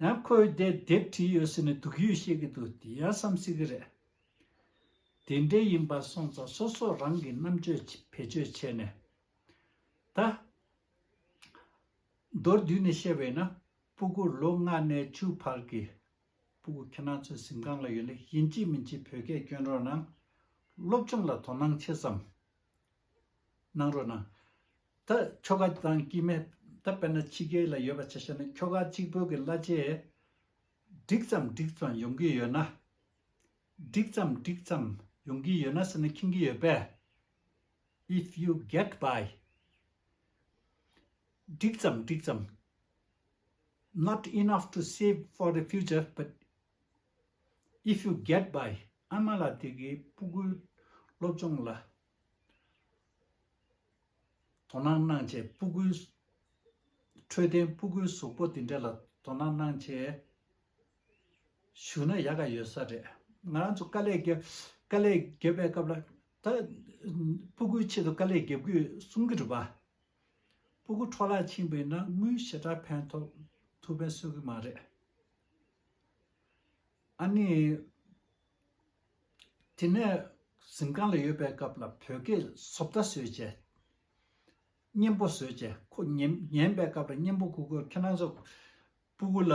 ཡང་ཁོས་དེ་དེབ་བྲིས་ཡོད་ཟེར་ནས་སྡུག་ཡུས་བཤད་ཀྱི་འདུག་དེ་ཡང་བསམ་སྲིད་ཀྱི་རེད། དེ་འདྲ་ཡིན་པ་སོང་ཙང་སོ་སོ་རང་གི་རྣམ་དཔྱོད་བེད་སྤྱོད་བྱས་ནས། ད་མདོར་བསྡུས་ནས་བཤད་པ་ཡིན་ན། སྤུ་གུ་ལོ་ལྔ་ནས་བཅུ་བར་གྱི་སྤུ་གུ་ཁྱེད་རང་ཚོའི་གཟིམ་ཁང་ལ་ཡོད་ལེ་ཡིན་གཅིག་མིན་གཅིག་བོད་སྐད་སྐྱོན་རོགས་གནང་། སློབ་སྦྱོང་ལ་དོ་སྣང་ཆེ་ཙམ་གནང་རོགས་གནང་། ད་ཁྱོ་ག་དང་སྐྱེ་དམན། ད་དཔེར་ན་ཕྱི་རྒྱལ་ལ་ཡོད་པ་ཆ་བཞག་ན་ཁྱོ་ག་གཅིག་པོ་གི་གླ་ཆ་འགྲིག་ཙམ་འགྲིག་ཙམ་ཡོང་གི་ཡོད་ན། འགྲིག་ཙམ་འགྲིག་ཙམ་ཡོང་གི་ཡོད་ན་ཟེར་ན་མཁྱེན་གྱི་ཡོད་པས། If you get by. འགྲིག་ཙམ་འགྲིག་ཙམ། Not enough to save for the future, but if you get by. ཨ་མ་ལགས་དེ་གིས་སྤུ་གུའི་སློབ་སྦྱོང་ལ་དོ་སྣང་གནང་བྱས། སྤུ་གུའི་འཕྲོད་བསྟེན། སྤུ་གུའི་གཟུགས་པོ་དེ་འདྲ་ལ་དོ་སྣང་གནང་བྱས་བཞུགས་ན་ཡག་ག་ཡོད་ས་རེད། ང་རང་ཚོ་དཀའ་ལས་རྒྱབ། དཀའ་ལས་རྒྱབ་པའི་སྐབས་ལ། ད་སྤུ་གུའི་ཆེད་དུ་དཀའ་ལས་རྒྱབ་དགོས་གསུང་གི་རེད་པ། སྤུ་གུ་འཕྲོ་བརླག་ཕྱིན་པ་ཡིན་ན་དངུལ་ཞེ་དྲག་ཕན་ཐོགས། ཐུགས་ཕན་གསོས་ཀྱི་མ་རེད། ཨ་ནི། དེ་ནས་གཟིམ་ཁང་ལ་ཡོད་པའི་སྐབས་ལ་བོད་སྐད་བཟོ་ལྟ་བཟོས་བྱས། སྙན་པོ་བཟོས་བྱས། ཁོ་ཉན་ཉན་པའི་སྐབས་ལ་སྙན་པོ་གོ་དགོས། ཁྱེད་རང་ཚོ་སྤུ་གུ་ལ་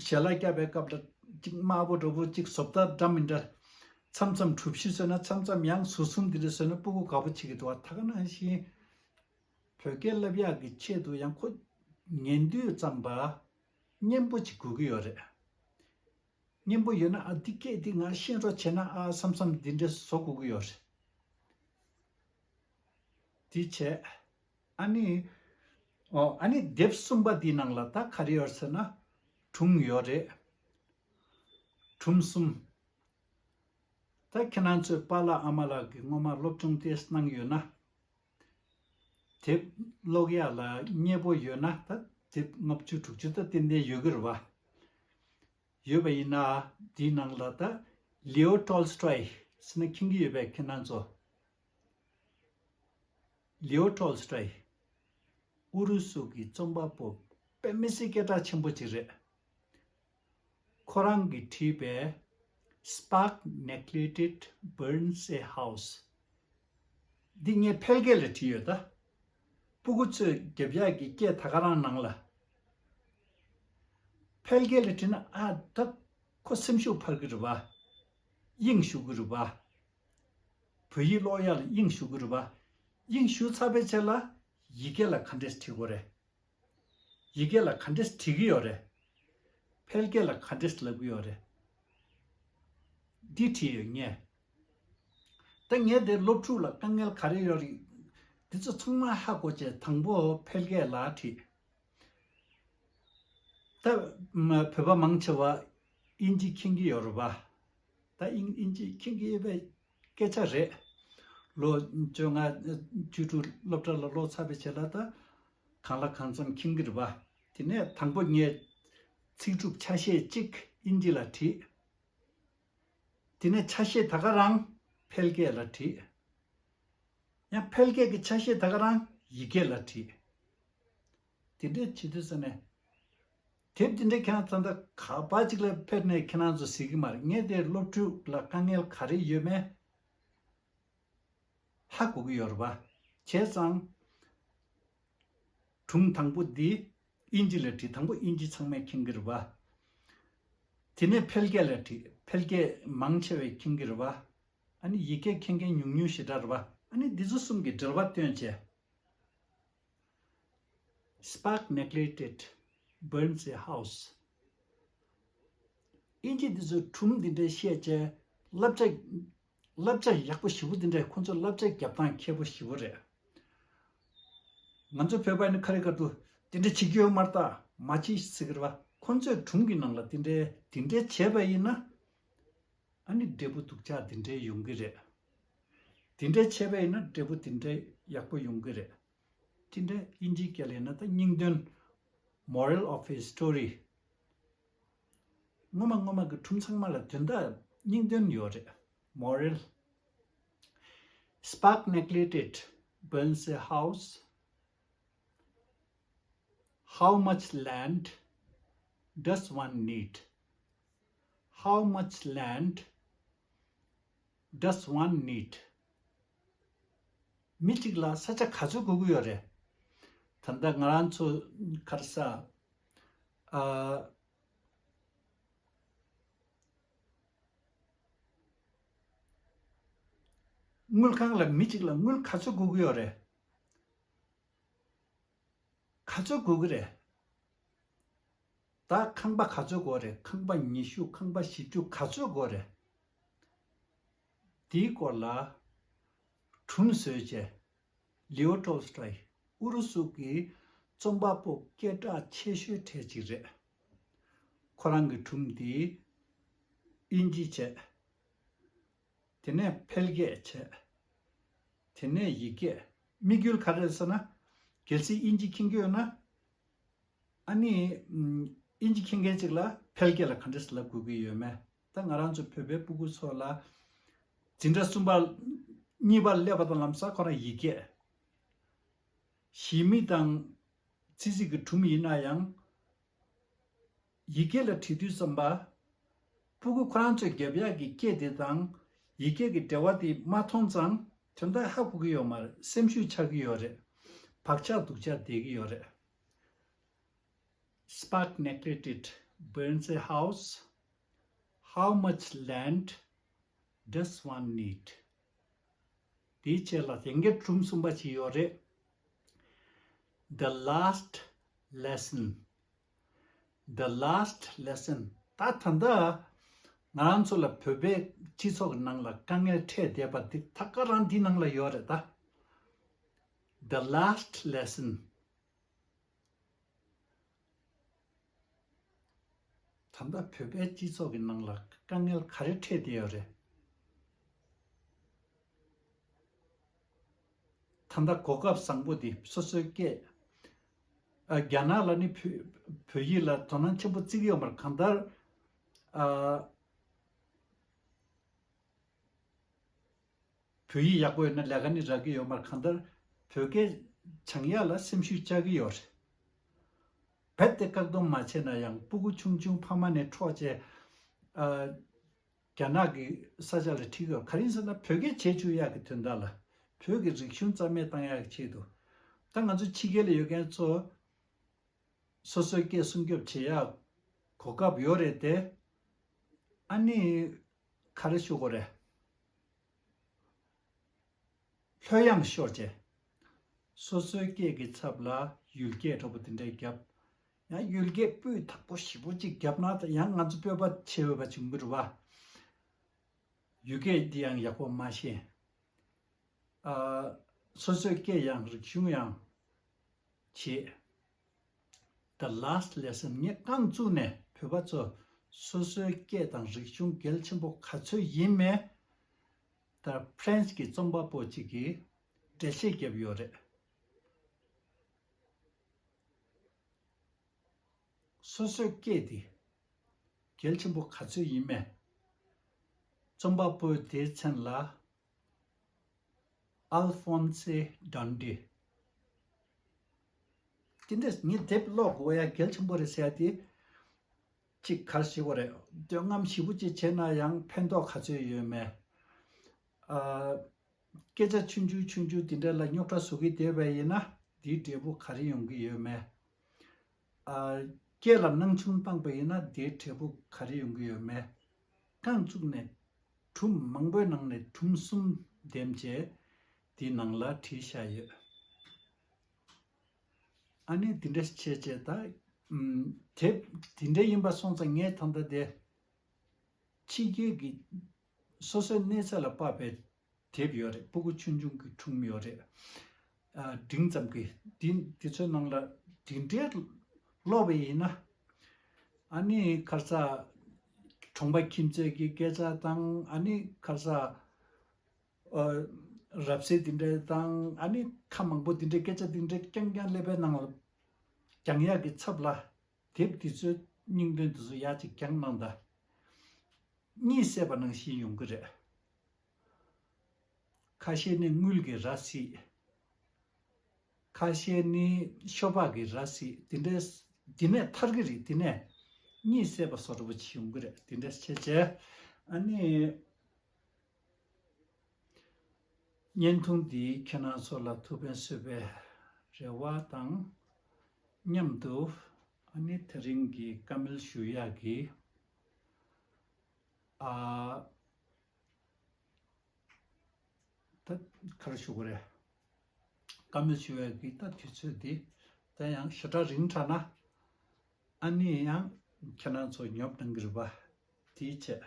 ཞལ་ལག་བཀྱག་པའི་སྐབས་ལ་གཅིག་དམར་པོ་འདྲ་པོ་གཅིག་བཟོ་ལྟ་འདྲ་མི་འདྲ། མཚམས་མཚམས་གྲུ་བཞི་བཟོས་ན། མཚམས་མཚམས་ཡང་ཟུར་གསུམ་འདི་འདྲ་བཟོས་ན་སྤུ་གུ་དགའ་པོ་བྱེད་ཀྱི་འདུག་བ། ད་ག་ནང་བཞིན་བོད་སྐད་བསླབ་ཡག་གི་ཆེད་དུ་ཡང་ཁོ་ཉན་དུས་ཙམ་པ་སྙན་པོ་ཅིག་དགོས་ཀྱི་ཡོད་རེད། སྙན་པོ་ཡོད་ན། ཨ། འདི་སྐད་འདི་ང་ཤེས་རོགས་བྱས་ན་ཨ་བསམ་བསམ་འདི་འདྲ་བཟོ་དགོས་ཀྱི་ཡོད་རེད། འདི་བྱས། ཨ་ནི། ཨོ། ཨ་ནི་དེབ་གསུམ་པ་འདི་ནང་ལ་ད་ག་རེ་ཡོད་ཟེར་ན། སྒྲུང་ཡོད་རེད། སྒྲུང་གསུམ། ད་ཁྱེད་རང་ཚོའི་པཱ་ལགས་ཨ་མ་ལགས་ཀྱིས་སྔོན་མ་སློབ་སྦྱོང་ཏོག་ཙམ་གནང་ཡོད་ན། དེབ་ཀློག་ཡག་ལ་མཉེས་པོ་ཡོད་ན། ད་དེབ་ལྔ་བཅུ་དྲུག་ཅུ་ད་ཏན་ཏན་ཡོད་ཀྱི་རེད་པ། ཡོད་པ་ཡིན་ན། དེའི་ནང་ལ་ད་ལིའོ་ཊོལ་སི་ཊོའི་ཟེར་ན་མཁྱེན་གྱི་ཡོད་པས་ཁྱེད་རང་ཚོ། ལིའོ་ཊོལ་སི་ཊོའི། ཨུ་རུ་སུ་གི་རྩོམ་པ་པོ། དཔེ་མི་སྲིད་སྐད་གྲགས་ཆེན་པོ་ཅིག་རེད། ཁོ་རང་གིས་བྲིས་པའི་Spark Neglected Burns a House། འདི་ངས་ཕལ་སྐད་ལ་བྲིས་ཡོད་ད། སྤུ་གུ་ཚོས་རྒྱབ་ཡག་གི་སྐད་ད་ག་རང་ནང་ལ། ཕལ་སྐད་ལ་བྲིས་ན། ཨ། ད་ཁོ་སེམས་ཤུགས་འཕར་གི་རེད་པ། དབྱིངས་ཞུགས་ཀྱི་རེད་པ། བོད་ཡིག་ཀློག་ཡག་ལ་དབྱིངས་ཞུགས་ཀྱི་རེད་པ། དབྱིངས་ཞུགས་ཚར་བའི་རྗེས་ལ་ཡི་གེ་ལ་ག་འདྲས་བྲིས་དགོས་རེད། ཡི་གེ་ལ་ག་འདྲས་བྲིས་ཀྱི་ཡོད་རེད། ཕལ་སྐད་ལ་ག་འདྲས་ལབ་ཀྱི་ཡོད་རེད། འདི་བྲིས་ཡོད་ངས། ད་ངས་དེ་སློབ་ཕྲུག་ལ་དཀའ་ངལ་ག་རེ་ཡོད་རེད། འདི་ཚོ་ཚང་མ་ཧ་གོ་བྱས་དང་པོ་ཕལ་སྐད་ལ་བྲིས། ད་མ་བོད་པ་མང་ཆེ་བ་དབྱིན་ཇི་མཁྱེན་གྱི་ཡོད་རེད་པ། ད་དབྱིན་དབྱིན་ཇི་མཁྱེན་གྱི་ཡོད་པའི་སྐད་ཆ་རེད། ལོ་བཅོ་ལྔ་བཅུ་དྲུག་སློབ་གྲྭ་ལ་ཀློག་ཚར་བའི་རྗེས་ལ་ད་གང་ལ་གང་འཚམ་མཁྱེན་གྱི་རེད་པ། དེ་ནས་དང་པོ་ངས་ཚིག་གྲུབ་ཆ་ཤས་གཅིག་དབྱིན་ཇི་ལ་བྲིས། དེ་ནས་ཆ་ཤས་ད་ག་རང་ཕལ་སྐད་ལ་བྲིས། ཡང་ཕལ་སྐད་ཀྱི་ཆ་ཤས་ད་ག་རང་ཡི་གེ་ལ་བྲིས། དེ་འདྲས་བྱེད་དུས་ཙ་ནས། དེབ་དེ་འདྲས་ཁྱེད་རང་ཚོ་ད་ག་པ་ཅིག་ལ་ཕེབས་ནས་ཁྱེད་རང་ཚོ་གཟིགས་ཀྱི་མ་རེད། ངས་དེ་སློབ་ཕྲུག་ལ་དཀའ་ངལ་ག་རེ་ཡོད་མེད་ཧ་གོ་གི་ཡོད་རེད་པ། བྱས་ཙང་། སྒྲུང་དང་པོ་འདི་དབྱིན་ཇི་ལ་བྲིས། དང་པོ་དབྱིན་ཇི་ཚང་མས་མཁྱེན་གྱི་རེད་པ། དེ་ནས་ཕལ་སྐད་ལ་བྲིས། ཕལ་སྐད་མང་ཆེ་བས་མཁྱེན་གྱི་རེད་པ། ཨ་ནི་ཡི་གེ་མཁྱེན་མཁན་ཉུང་ཉུང་ཞེ་དྲག་རེད་པ། ཨ་ནི་འདི་ཚོ་གསུམ་གྱི་འབྲེལ་བ་སྟོན་བྱས། Spark neglected burns a house། དབྱིན་ཇི་འདི་ཚོས་སྒྲུང་འདི་འདྲ་བཤད་བྱས། བསླབ་བྱ། བསླབ་བྱ་ཡག་པོ་ཞེ་པོ་འདི་འདྲ། ཁོང་ཚོ་བསླབ་བྱ་རྒྱབ་སྟངས་མཁས་པོ་ཞེ་པོ་རེད། ང་ཚོ་བོད་པ་ནི་ཁ་རི་ཁ་ཐུག་འདི་འདྲ་བྱེད་ཀྱི་ཡོད་མ་རེད། ད་མ་བྱེད་ཟེར་གྱི་རེད་པ། ཁོང་ཚོས་སྒྲུང་གི་ནང་ལ་འདི་འདྲའི་འདི་འདྲའི་བྱས་པ་ཡིན་ན། ཨ་ནི་འབྲས་བུ་སྡུག་ཅག་འདི་འདྲའི་ཡོང་གི་རེད། དེ་འདྲའི་བྱས་པ་ཡིན་ན་འབྲས་བུ་དེ་འདྲའི་ཡག་པོ་ཡོང་གི་རེད། དེ་འདྲའི་དབྱིན་ཇིའི་སྐད་ལ་ཡིན་ན་ད་སྙིང་དོན། Moral of a story. ངོ་མ་ངོ་མ་གི་སྒྲུང་ཚང་མ་ལ་དོན་དག་སྙིང་དོན་ཡོད་རེད། Moral. Spark neglected burns a house. How much land does one need? How much land does one need? མི་གཅིག་ལ་ས་ཆ་ག་ཚོད་དགོས་ཀྱི་ཡོད་རེད། ད་ལྟ་ང་རང་ཚོ་ག་རེ་ཟ། ཨ། དངུལ་ཁང་ལ་མི་གཅིག་ལ་དངུལ་ག་ཚོད་དགོས་ཀྱི་ཡོད་རེད། ག་ཚོད་དགོས་ཀྱི་རེད། ད་ཁང་པ་ག་ཚོད་དགོས་རེད། ཁང་པ་ཉི་ཤུ་ཁང་པ་བཞི་བཅུ་ག་ཚོད་དགོས་རེད། དེའི་སྐོར་ལ་སྒྲུང་བཟོས་བྱས། ལིའོ་ཊོལ་སྟོའི་ཨུ་རུ་སུ་གི་རྩོམ་པ་པོ་སྐད་གྲགས་ཆེ་ཤོས་གྲས་གཅིག་རེད། ཁོ་རང་གི་སྒྲུང་འདི་དབྱིན་ཇི་བྱས། དེ་ནས་ཕལ་སྐད་བྱས། དེ་ནས་ཡི་གེ། དམིགས་ཡུལ་ག་རེ་རེད་ཟེར་ན། གལ་སྲིད་དབྱིན་ཇི་མཁྱེན་གྱི་ཡོད་ན། ཨ་ནི། ཨམ། དབྱིན་ཇི་མཁྱེན་མཁན་ཅིག་ལ་ཕལ་སྐད་ལ་ག་འདྲས་ལབ་དགོས་ཀྱི་ཡོད་མེད། ད་ང་རང་ཚོ་བོད་པའི་སྤུ་གུ་ཚོ་ལ། འཛིན་གྲྭ་གསུམ་པ། གཉིས་པར་སླེབས་པ་དང་ལམ་སང་ཁོ་རང་ཡི་གེ། གཞི་མི་དང་། ཙི་ཙི་གི་སྒྲུང་ཡིན་ན་ཡང་། ཡི་གེ་ལ་བྲིས་དུས་ཙམ་པ། སྤུ་གུ་ཁོ་རང་ཚོས་རྒྱབ་ཡག་གི་སྐད་དེ་དང་། ཡི་གེ་གི་འབྲེལ་བ་དེ་མ་མཐོང་ཙང་། དོན་དག་ཧ་གོ་གི་ཡོད་མ་རེད། སེམས་ཤུགས་ཆག་གི་ཡོད་རེད། བག་ཆགས་སྡུག་ཅག་བསྡད་ཀྱི་ཡོད་རེད། Spark neglected burns a house. How much land does one need? དེའི་ཆེད་ལ་ཡང་བསྐྱར་སྒྲུང་གསུམ་པ་ཅིག་ཡོད་རེད། The last lesson. The last lesson. ད་ད་ལྟ་ང་རང་ཚོ་ལ་བོད་པའི་སྤྱི་ཚོགས་ཀྱི་ནང་ལ་དཀའ་ངལ་འཕྲད་བསྡད་པ་འདི་ད་ག་རང་འདི་ནང་ལ་ཡོད་རེད་ད། The last lesson. ད་ལྟ་བོད་པའི་སྤྱི་ཚོགས་ཀྱི་ནང་ལ་དཀའ་ངལ་ག་རེ་འཕྲད་བསྡད་ཡོད་རེད། ད་ལྟ་གོ་སྐབས་བཟང་པོ་འདི་སོ་སོའི་སྐད། ཨ། རྒྱ་ནག་ལ་ནི་བོད། བོད་ཡིག་ལ་དོ་སྣང་ཆེན་པོ་བརྩི་གི་ཡོད་མ་རེད། གང་ལྟར། ཨ། བོད་ཡིག་ཡག་པོ་ཡོད་ན་ལས་ཀ་ནི་རག་གི་ཡོད་མ་རེད། གང་ལྟར་བོད་སྐད་སྦྱང་ཡག་ལ་སེམས་ཤུགས་བཅག་གི་ཡོད་རེད། རྦད་དེ་བཀག་སྡོམ་མ་བྱས་ན་ཡང་སྤུ་གུ་ཆུང་ཆུང་ཕ་མ་ནས་འཕྲོག་བྱས། ཨ། རྒྱ་ནག་གི་ས་ཆ་ལ་ཁྲིད་ཀྱི་ཡོད། ག་རེ་ཡིན་ཟེར་ན་བོད་སྐད་བྱེད་བཅུག་ཡག་གི་དོན་དག་ལ། བོད་ཀྱི་རིག་གཞུང་རྩ་མེད་བཏང་ཡག་གི་ཆེད་དུ། ད་ང་ཚོ་ཕྱི་རྒྱལ་ལ་ཡོད་མཁན་ཚོ། སོ་སོའི་སྐད་སྲུང་སྐྱོབ་བྱེད་ཡག་གོ་སྐབས་ཡོད་རེད་དེ། ཨ་ནི། ག་རེ་ཞུ་དགོས་རེད། ལྷོད་ཡངས་ཤོར་བྱས། སོ་སོའི་སྐད་ཀྱི་ཚབ་ལ་ཡུལ་སྐད་འདྲ་པོ་དེ་འདྲ་བརྒྱབ། ཡང་ཡུལ་སྐད་སྤུས་དག་པོ་ཞེ་པོ་ཅིག་བརྒྱབ་ན་ད་ཡང་ང་ཚོ་སྤོབས་པ་ཆེ་བོ་བ་ཅིག་ཡོང་གི་རེད་བ། ཡུལ་སྐད་འདི་ཡང་ཡག་པོ་མ་ཤེས། ཨ། སོ་སོའི་སྐད་ཡང་རིག་གཞུང་ཡང་བྱེད། The last lesson. ངས་རྐང་བཙུགས་ནས་བོད་པ་ཚོ་སོ་སོའི་སྐད་དང་རིག་གཞུང་གལ་ཆེན་པོ་ག་ཚོད་ཡིན་མེད། ད་ཕ་རན་སི་གི་རྩོམ་པ་པོ་གཅིག་གིས་འགྲེལ་བཤད་བརྒྱབ་ཡོད་རེད། སོ་སོའི་སྐད་དེ་གལ་ཆེན་པོ་ག་ཚོད་ཡིན་མེད། རྩོམ་པ་པོ་དེའི་མཚན་ལ་ཨལ་ཕོན་སེ་ཌན་ཌི། དེ་འདྲས་ངས་དེབ་ཀློག་དགོས་ཡ་གལ་ཆེན་པོ་རེད་ཟེར་ཡ་དེ། གཅིག་ག་རེ་ཞུ་དགོས་རེད། འདོད་རྔམ་ཞེ་པོ་ཅིག་བྱས་ན་ཡང་ཕན་ཐོགས་ག་ཚོད་ཡོད་མེད། ཨ། སྐད་ཆ་ཆུང་ཆུང་ཆུང་ཆུང་དེ་འདྲ་ལ་རྙོག་དྲ་བཟོ་གི་བསྡད་པ་ཡིན་ན་དེའི་འབྲས་བུ་ག་རེ་ཡོང་གི་ཡོད་མེད། ཨ། སྐད་ལ་སྣང་ཆུང་བཏང་པ་ཡིན་ན་དེའི་འབྲས་བུ་ག་རེ་ཡོང་གི་ཡོད་མེད། རྐང་བཙུགས་ནས་སྒྲུང་མང་པོའི་ནང་ནས་སྒྲུང་གསུམ་འདེམས་བྱས་དེའི་ནང་ལ་བྲིས་བཞག་ཡོད། ཨ་ནི་དེ་འདྲ་བྱས་བྱས་ད། ཨམ། དེབ་དེ་འདྲ་ཡིན་པ་སོང་ཙང་ངས་ད་ལྟ་དེ། ཕྱི་རྒྱལ་གྱི་སོ་སོའི་གནས་ཚད་ལ་དཔག་པའི་དེབ་ཡོད་རེད། སྤུ་གུ་ཆུང་ཆུང་གི་སྒྲུང་ཡོད་རེད། ཨ། འབྲིང་ཙམ་གྱི་འདི་འདི་ཚོའི་ནང་ལ་འདི་འདྲའི་ཀློག་པ་ཡིན་ན། ཨ་ནི་ག་རེ་ཟ། གྲོང་པ་ཁྱིམ་མཚེས་ཀྱི་སྐད་ཆ་དང་ཨ་ནི་ཁ་ས་ཨ་རབ་གསལ་འདི་འདྲ་དང་ཨ་ནི་ཁ་མང་པོ་འདི་འདྲའི་སྐད་ཆ་འདི་འདྲ་རྐྱང་རྐྱང་ཀླད་པའི་ནང་ལ་རྒྱང་ཡག་གི་ཚབ་ལ་དེབ་འདི་ཚོའི་སྙིང་དོན་འདི་ཚོ་ཡག་ཅིག་རྒྱང་གནང་དང་། གཉིད་སད་པ་ནང་བཞིན་ཡོང་གི་རེད། ཁ་ཤས་ནི་དངུལ་གྱི་ར་བཟི། ཁ་ཤས་ནི་ཤོ་སྦག་གི་ར་བཟི། དེ་འདྲའི་དེ་ནས་ཐར་གྱི་རེད། དེ་ནས་གཉིད་སད་པ་བཟོ་འདྲ་པོ་ཅིག་ཡོང་གི་རེད། དེ་འདྲ་བྱས་བྱས་ཨ་ནི་བརྙན་ཐུང་འདིས་ཁྱེད་རང་ཚོ་ལ་ཐུགས་ཕན་གསོས་པའི་རེ་བ་དང་མཉམ་དུ་ཨ་ནི་དེ་རིང་གི་བཀའ་མོལ་ཞུ་ཡག་གི་ཨ། ད་ག་རེ་ཞུ་དགོས་རེད། བཀའ་མོལ་ཞུ་བའི་གི་ད་དུས་ཚོད་འདི་ད་ཡང་ཞེ་དྲག་རིང་དྲགས་ན་ཨ་ནི་ཡང་ཁྱེད་རང་ཚོ་ཉོབ་གནང་གི་རེད་པ། དེའི་ཆེད་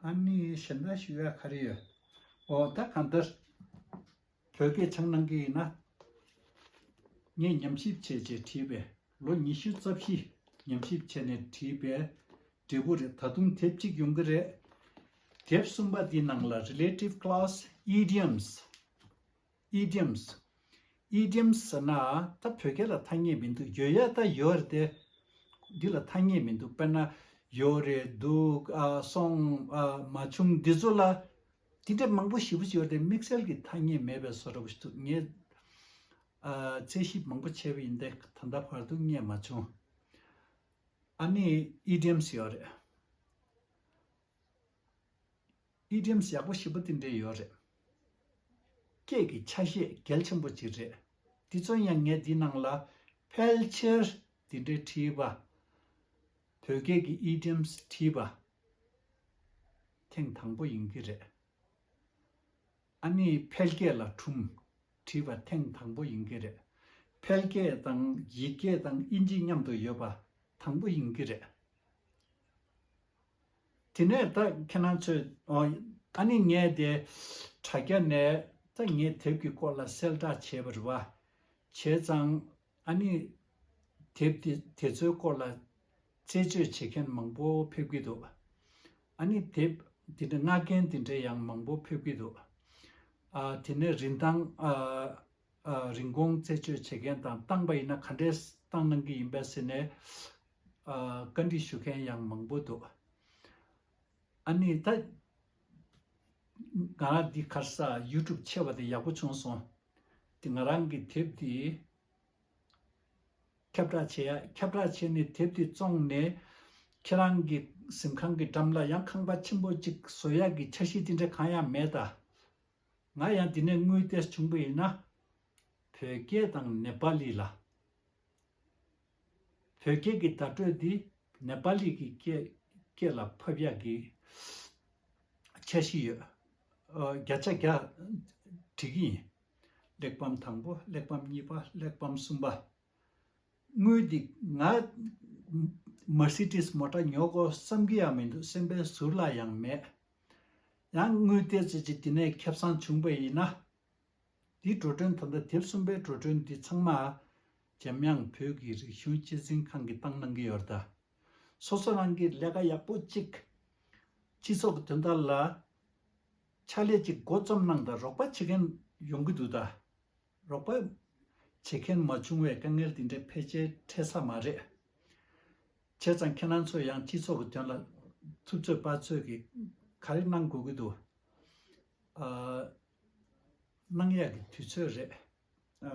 ཨ་ནི་གཞན་དག་ཞུ་ཡག་ག་རེ་ཡོད། འོ་ད་གང་ལྟར་བོད་སྐད་སྦྱང་གནང་གི་ཡིན་ན། ངས་ཉམས་ཞིབ་བྱས་བྱས་བྲིས་པའི་ལོ་ཉི་ཤུ་རྩ་བཞི་ཉམས་ཞིབ་བྱས་ནས་བྲིས་པའི་འབྲས་བུ་རེད། ད་དུང་དེབ་གཅིག་ཡོང་གི་རེད། དེབ་གསུམ་པ་འདིའི་ནང་ལ་Relative Clause Idioms Idioms Idioms ཟེར་ན་ད་བོད་སྐད་ལ་ཐ་སྙད་མི་འདུག་ཡོད་ཡ་ད་ཡོད་རེད་དེ། འདི་ལ་ཐ་སྙད་མི་འདུག་དཔེར་ན་ཡོད་རེད། འདུག་ཨ་སོང་ཨ་མ་བྱུང་འདི་ཚོ་ལ་འདི་འདྲ་མང་པོ་ཞེ་པོ་ཅིག་ཡོད་རེད་དེ། དམིགས་བསལ་གྱི་ཐ་སྙད་མེད་པའི་བཟོ་འདྲ་པོ་ཞིག་འདུག་ངས་ཨ་རྩད་ཞིབ་མང་པོ་བྱས་པ་ཡིན་ཏེ་ད་ལྟ་བར་དུ་རྙེད་མ་བྱུང་། ཨ་ནི་Idioms ཡོད་རེད། Idioms ཡག་པོ་ཞེ་པོ་དེ་འདྲས་ཡོད་རེད། སྐད་ཀྱི་ཆ་ཤས་གལ་ཆེན་པོ་ཅིག་རེད། དེ་ཚོ་ཡང་ངས་འདི་ནང་ལ་ཕལ་ཆེར་དེ་འདྲས་བྲིས་པ། བོད་སྐད་ཀྱི་Idioms བྲིས་པ་ཐེངས་དང་པོ་ཡིན་གྱི་རེད། ཨ་ནི་ཕལ་སྐད་ལ་སྒྲུང་བྲིས་པ་ཐེངས་དང་པོ་ཡིན་གྱི་རེད། ཕལ་སྐད་དང་ཡིག་སྐད་དང་དབྱིན་ཇི་མཉམ་དུ་ཡོད་པ་དང་པོ་ཡིན་གྱི་རེད། དེ་ནས་ད་ཁྱེད་རང་ཚོས་ཨོ་ཨ་ནི་ངས་དེ་དྲ་རྒྱ་ནས་ད་ངས་དེབ་ཀྱི་སྐོར་ལ་གསལ་བསྒྲགས་བྱས་པ་རེད་པ། བྱས་ཙང་ཨ་ནི་དེབ་དེ་དེ་ཚོའི་སྐོར་ལ་རྩད་གཅོད་བྱེད་མཁན་མང་པོ་ཕེབས་ཀྱི་འདུག་ཨ་ནི་དེབ་དེ་འདྲ་མངགས་མཁན་དེ་འདྲ་ཡང་མང་པོ་ཕེབས་ཀྱི་འདུག་ཨ་དེ་ནས་རིན་ཐང་ཨ་ཨ་རིན་གོང་རྩད་གཅོད་བྱེད་མཁན་དང་བཏང་པ་ཡིན་ན་ག་འདྲས་བཏང་གནང་གི་ཡིན་པས་ཟེར་ནས་ཨ་བཀའ་འདྲི་ཞུ་མཁན་ཡང་མང་པོ་འདུག་ཨ་ནི་ད་ང་རང་འདི་ག་རེ་ཟ་ཡུ་ཊུབ་ཆེ་བ་དེ་ཡག་པོ་བྱུང་སོང་། དེ་ང་རང་གི་དེབ་དེ་ཁྱབ་བསྒྲགས་བྱེད་ཡ། ཁྱབ་བསྒྲགས་བྱས་ནས་དེབ་དེ་བཙོངས་ནས་ཁྱེད་རང་གི་གཟིམ་ཁང་གི་འགྲམ་ལ་ཡང་ཁང་པ་ཆེན་པོ་གཅིག་བཟོ་ཡག་གི་འཆར་གཞི་དེ་འདྲ་གང་ཡང་མེད་ད། ང་ཡང་འདི་ནས་དངུལ་ཏོག་ཙམ་བྱུང་པ་ཡིན་ན་བོད་སྐད་དང་ནེ་པ་ལི་ལ། བོད་སྐད་ཀྱི་བརྡ་སྤྲོད་འདི་ནེ་པ་ལི་གི་སྐད་སྐད་ལ་ཕབ་ཡག་གི་འཆར་གཞི་ཡོད། ཨ་བརྒྱ་ཆ་བརྒྱ་འགྲིག་གི་ཡིན། གླེགས་བམ་དང་པོ། གླེགས་བམ་གཉིས་པ། གླེགས་བམ་གསུམ་པ། དངུལ་འདི་ང་Mercedes མོ་ཊ་ཉོ་དགོས་བསམ་གྱི་ཡང་མི་འདུག་སེམས་པའི་ཟུར་ལ་ཡང་མེད། ཡང་དངུལ་ཏོག་ཙམ་ཅིག་འདི་ནས་ཁེ་བཟང་བྱུང་པ་ཡིན་ན། འདི་འགྲོ་གྲོན། ད་ལྟ་དེབ་གསུམ་པའི་འགྲོ་གྲོན་འདི་ཚང་མ་འཇམ་དབྱངས་བོད་ཀྱི་རིག་གཞུང་སྤྱི་འཛིན་ཁང་གིས་བཏང་གནང་གི་ཡོད་རེད་ད། སོ་སོ་རང་གིས་ལས་ཀ་ཡག་པོ་གཅིག་སྤྱི་ཚོགས་ཀྱི་དོན་དག་ལ་ཕྱག་ལས་གཅིག་འགོ་རྩོམ་གནང་དང་། རོགས་པ་བྱེད་མཁན་ཡོང་གི་འདུག་ད། རོགས་པ་བྱེད་མཁན་མ་བྱུང་བའི་དཀའ་ངལ་འདི་འདྲ་ཕལ་ཆེར་འཕྲད་ས་མ་རེད། བྱས་ཙང་ཁྱེད་རང་ཚོ་ཡང་སྤྱི་ཚོགས་ཀྱི་དོན་ལ་ཐུབ་ཚོད་དཔག་ཚོད་ཀྱིས་ག་རེ་གནང་དགོས་ཀྱི་འདུག་ཨ་གནང་ཡག་གི་དུས་ཚོད་རེད། ཨ་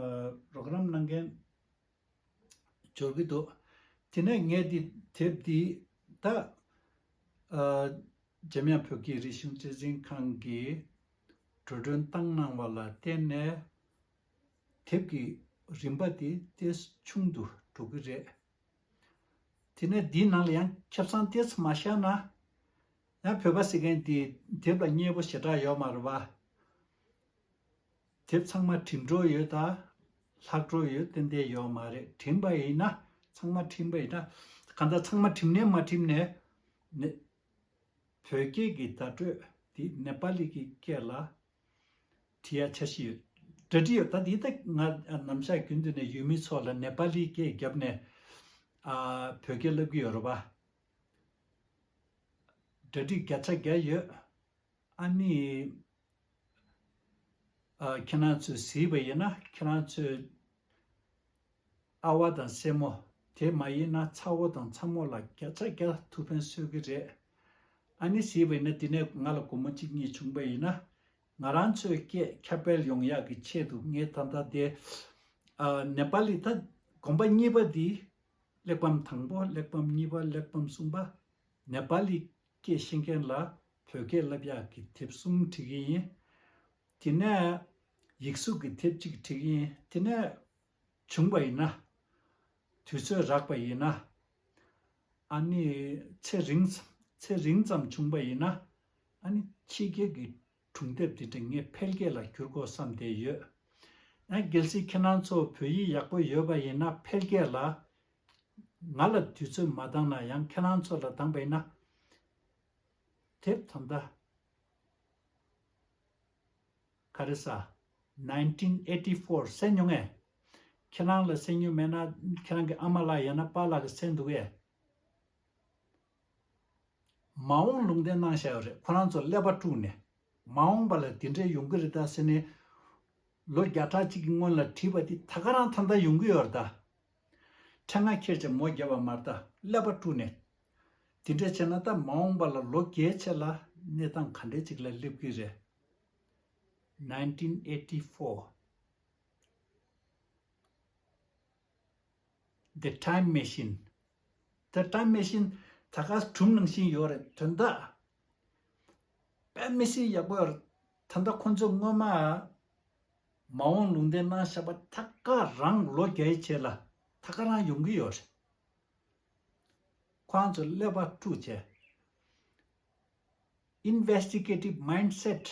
རོགས་རམ་གནང་མཁན་འབྱོར་གྱི་འདུག་དེ་ནས་ངས་འདི་དེབ་འདི་ད་ཨ་འཇམ་དབྱངས་བོད་ཀྱི་རིག་གཞུང་སྤྱི་འཛིན་ཁང་གིས་འགྲོ་གྲོན་བཏང་གནང་བ་ལ་བརྟེན་ནས་དེབ་ཀྱི་རིན་པ་དེ་ཏོག་ཙམ་ཆུང་དུ་འགྲོ་གི་རེད། དེ་ནས་འདིའི་ནང་ལ་ཡང་ཁེ་བཟང་ཏོག་ཙམ་མ་བཞག་ན། ཡང་བོད་པ་ཟེར་མཁན་དེ་དེབ་ལ་མཉེས་པོ་ཞེ་དྲག་ཡོད་མ་རེད་པ། དེབ་ཚང་མ་འགྲིམ་འགྲོ་ཡོད་ད། ལྷག་འགྲོ་ཡོད་ཏན་ཏན་ཡོད་མ་རེད། འགྲིམ་པ་ཡིན་ན། ཚང་མ་འགྲིམ་པ་ཡིན་ན། གང་ལྟར་ཚང་མ་འགྲིམ་ནས་མ་འགྲིམ་ནས་ནི། བོད་སྐད་ཀྱི་བརྡ་སྤྲོད་འདི་ནེ་པ་ལི་གི་སྐད་ལ་བྲིས་ཡ་འཆར་གཞི་ཡོད། གྲ་སྒྲིག་ཡོད། ད་འདི་ད་ང་ནམ་ཞག་རྒྱུན་དུ་ནས་ཡུལ་མི་ཚོ་ལ་ནེ་པ་ལི་སྐད་བརྒྱབ་ནས་ཨ་བོད་སྐད་བསླབ་ཀྱི་ཡོད་རེད་པ། གྲ་སྒྲིག་བརྒྱ་ཆ་བརྒྱ་ཡོད། ཨ་ནི། ཨ། ཁྱེད་རང་ཚོས་གཟིགས་པ་ཡིན་ན་ཁྱེད་རང་ཚོས་ཨ་བ་དང་སྲས་མོ། དེ་མ་ཡིན་ན་ཚ་བོ་དང་ཚ་མོ་ལ་བརྒྱ་ཆ་བརྒྱ་ཐུགས་ཕན་གསོས་ཀྱི་རེད། ཨ་ནི་གཟིགས་པ་ཡིན་ན་འདི་ནས་ང་ལ་སྒོར་མོ་གཅིག་གཉིས་བྱུང་པ་ཡིན་ན། ང་རང་ཚོའི་སྐད་ཁྱབ་སྤེལ་ཡོང་ཡག་གི་ཆེད་དུ་ངས་ད་ལྟ་དེ། ཨ། ནེ་པ་ལི་ད་གོམ་པ་གཉིས་པ་འདི། གླེགས་བམ་དང་པོ། གླེགས་བམ་གཉིས་པ། གླེགས་བམ་གསུམ་པ། ནེ་པ་ལི་སྐད་ཤེས་མཁན་ལ་བོད་སྐད་བསླབ་ཡག་གི་དེབ་གསུམ་བྲིས་ཀྱི་ཡིན། དེ་ནས་ཡིག་གཟུགས་ཀྱི་དེབ་གཅིག་བྲིས་ཀྱི་ཡིན། དེ་ནས་བྱུང་བ་ཡིན་ན། དུས་ཚོད་རག་པ་ཡིན་ན། ཨ་ནི་ཚེ་རིང་ཚེ་རིང་ཙམ་བྱུང་བ་ཡིན་ན། ཨ་ནི་ཕྱི་རྒྱལ་གྱི་སྒྲུང་དེབ་འདི་འདྲ་ངས་འཕེལ་རྒྱས་ལ་བསྒྱུར་དགོས་བསམ་བསྡད་ཡོད། ཡང་གལ་སྲིད་ཁྱེད་རང་ཚོ་བོད་ཡིག་ཡག་པོ་ཡོད་པ་ཡིན་ན། འཕེལ་རྒྱས་ལ་ང་ལ་དུས་ཚོད་མ་འདང་ན་ཡང་ཁྱེད་རང་ཚོ་ལ་འདང་པ་ཡིན་ན། དེབ་ད་ལྟ་ག་རེ་ཟ། nineteen eighty four གསན་མྱོང་ངས། ཁྱེད་རང་ལ་གསན་མྱོང་མེད་ན་ཁྱེད་རང་གི་ཨ་མ་ལགས་ཡང་ན་པཱ་ལགས་ཀྱིས་གསན་འདུག་གས། མ་འོངས་ལུང་བསྟན་གནང་བཞག་ཡོད་རེད། ཁོ་རང་ཚོ་ཀླད་པ་དཀྲུགས་ནས། མ་འོངས་པ་ལ་འདི་འདྲས་ཡོང་གི་རེད་ད་ཟེར་ནས། ལོ་བརྒྱ་ཕྲག་གཅིག་གི་སྔོན་ལ་བྲིས་པ་འདི་ད་ག་རང་ད་ལྟ་ཡོང་གི་ཡོད་རེད་ད། ཕྲེང་ང་ཁྱེར་བྱས་མོ་བརྒྱབ་པ་མ་རེད་ད། ཀླད་པ་དཀྲུགས་ནས། འདི་འདྲས་བྱས་ན་ད་མ་འོངས་པ་ལ་ལོ་རྒྱས་ཆེ་ལ་གནས་སྟངས་ག་འདྲས་ཅིག་ལ་སླེབས་ཀྱི་རེད། nineteen eighty four The Time Machine. The Time Machine ད་ག་སྒྲུང་ནང་བཞིན་ཡོད་རེད། དོན་དག་དཔེ་མི་སྲིད་ཡག་པོ་ཡོད་རེད། ད་ལྟ་ཁོ་ཚོ་སྔོན་མ་མ་འོངས་ལུང་བསྟན་གནང་བཞག་པ་ད་ག་རང་ལོ་བརྒྱའི་རྗེས་ལ་ད་ག་རང་ཡོང་གི་ཡོད་རེད། ཁོ་རང་ཚོ་ཀླད་པ་དཀྲུགས་བྱས། Investigative mindset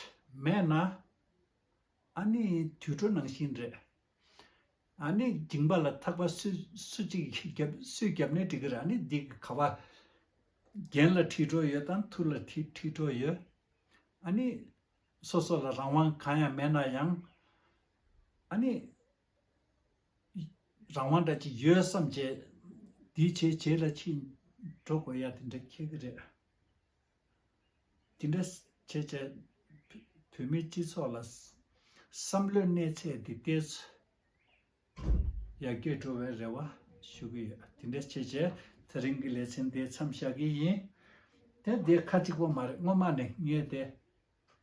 མེད་ན། ཨ་ནི་དུད་འགྲོ་ནང་བཞིན་རེད། ཨ་ནི་མཇིང་པ་ལ་ཐག་པ་སུ་སུ་གཅིག་གིས་བརྒྱབ་སུས་བརྒྱབ་ནའི་འགྲིག་གི་རེད། ཨ་ནི་འདི་གི་ག་བ་རྒྱན་ལ་ཁྲིད་འགྲོ་ཡོད་དང་ཐུར་ལ་ཁྲིད་ཁྲིད་འགྲོ་ཡོད། ཨ་ནི་སོ་སོ་ལ་རང་དབང་གང་ཡང་མེད་ན་ཡང་། ཨ་ནི་རང་དབང་འདྲ་ཅིག་ཡོད་བསམ་བྱས་འདི་བྱས་བྱས་ལ་ཕྱིན་འགྲོ་དགོས་ཡ་དེ་འདྲ་འཁེལ་གི་རེད། དེ་འདྲ་བྱས་བྱས་བོད་མིའི་སྤྱི་ཚོགས་ལ་བསམ་བློའི་གནས་ཚད་འདི་ཏོག་ཙམ་ཡར་རྒྱས་འགྲོ་བའི་རེ་བ་ཞུ་གི་ཡོད། དེ་འདྲ་བྱས་བྱས་དེ་རིང་གི་ལེ་ཚན་འདི་མཚམས་བཞག་གི་ཡིན། དེ་འདི་ཁ་གཅིག་པོ་མ་རེད། སྔོན་མ་ནས་ངས་དེ་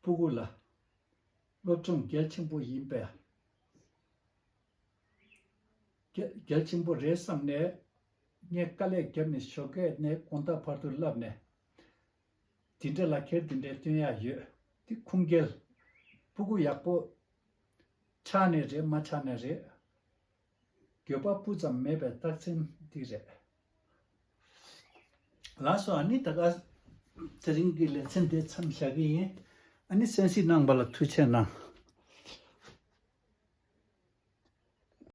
སྤུ་གུ་ལ་སློབ་སྦྱོང་གལ་ཆེན་པོ་ཡིན་པས། གལ་གལ་ཆེན་པོ་རེད་བསམ་ནས་ངས་དཀའ་ལས་བརྒྱབ་ནས་ཞོགས་ཀས་ནས་དགོང་དག་བར་དུ་བསླབས་ནས། དེ་འདྲ་ལག་ཁྱེར་དེ་འདྲའི་སྟོན་ཡག་ཡོད། དེ་ཁུངས་སྐྱེལ། སྤུ་གུ་ཡག་པོ་ཆགས་ནས་རེད་མ་ཆགས་ནས་རེད། འགྱོད་པ་སྤུ་ཙམ་མེད་པའི་རྟགས་མཚན་འདི་རེད། ལགས་སོ། ཨ་ནི་ད་ག་དེ་རིང་གི་ལེ་ཚན་འདི་མཚམས་བཞག་གི་ཡིན། ཨ་ནི་གསན་གཟིགས་གནང་བ་ལ་ཐུགས་རྗེ་གནང་།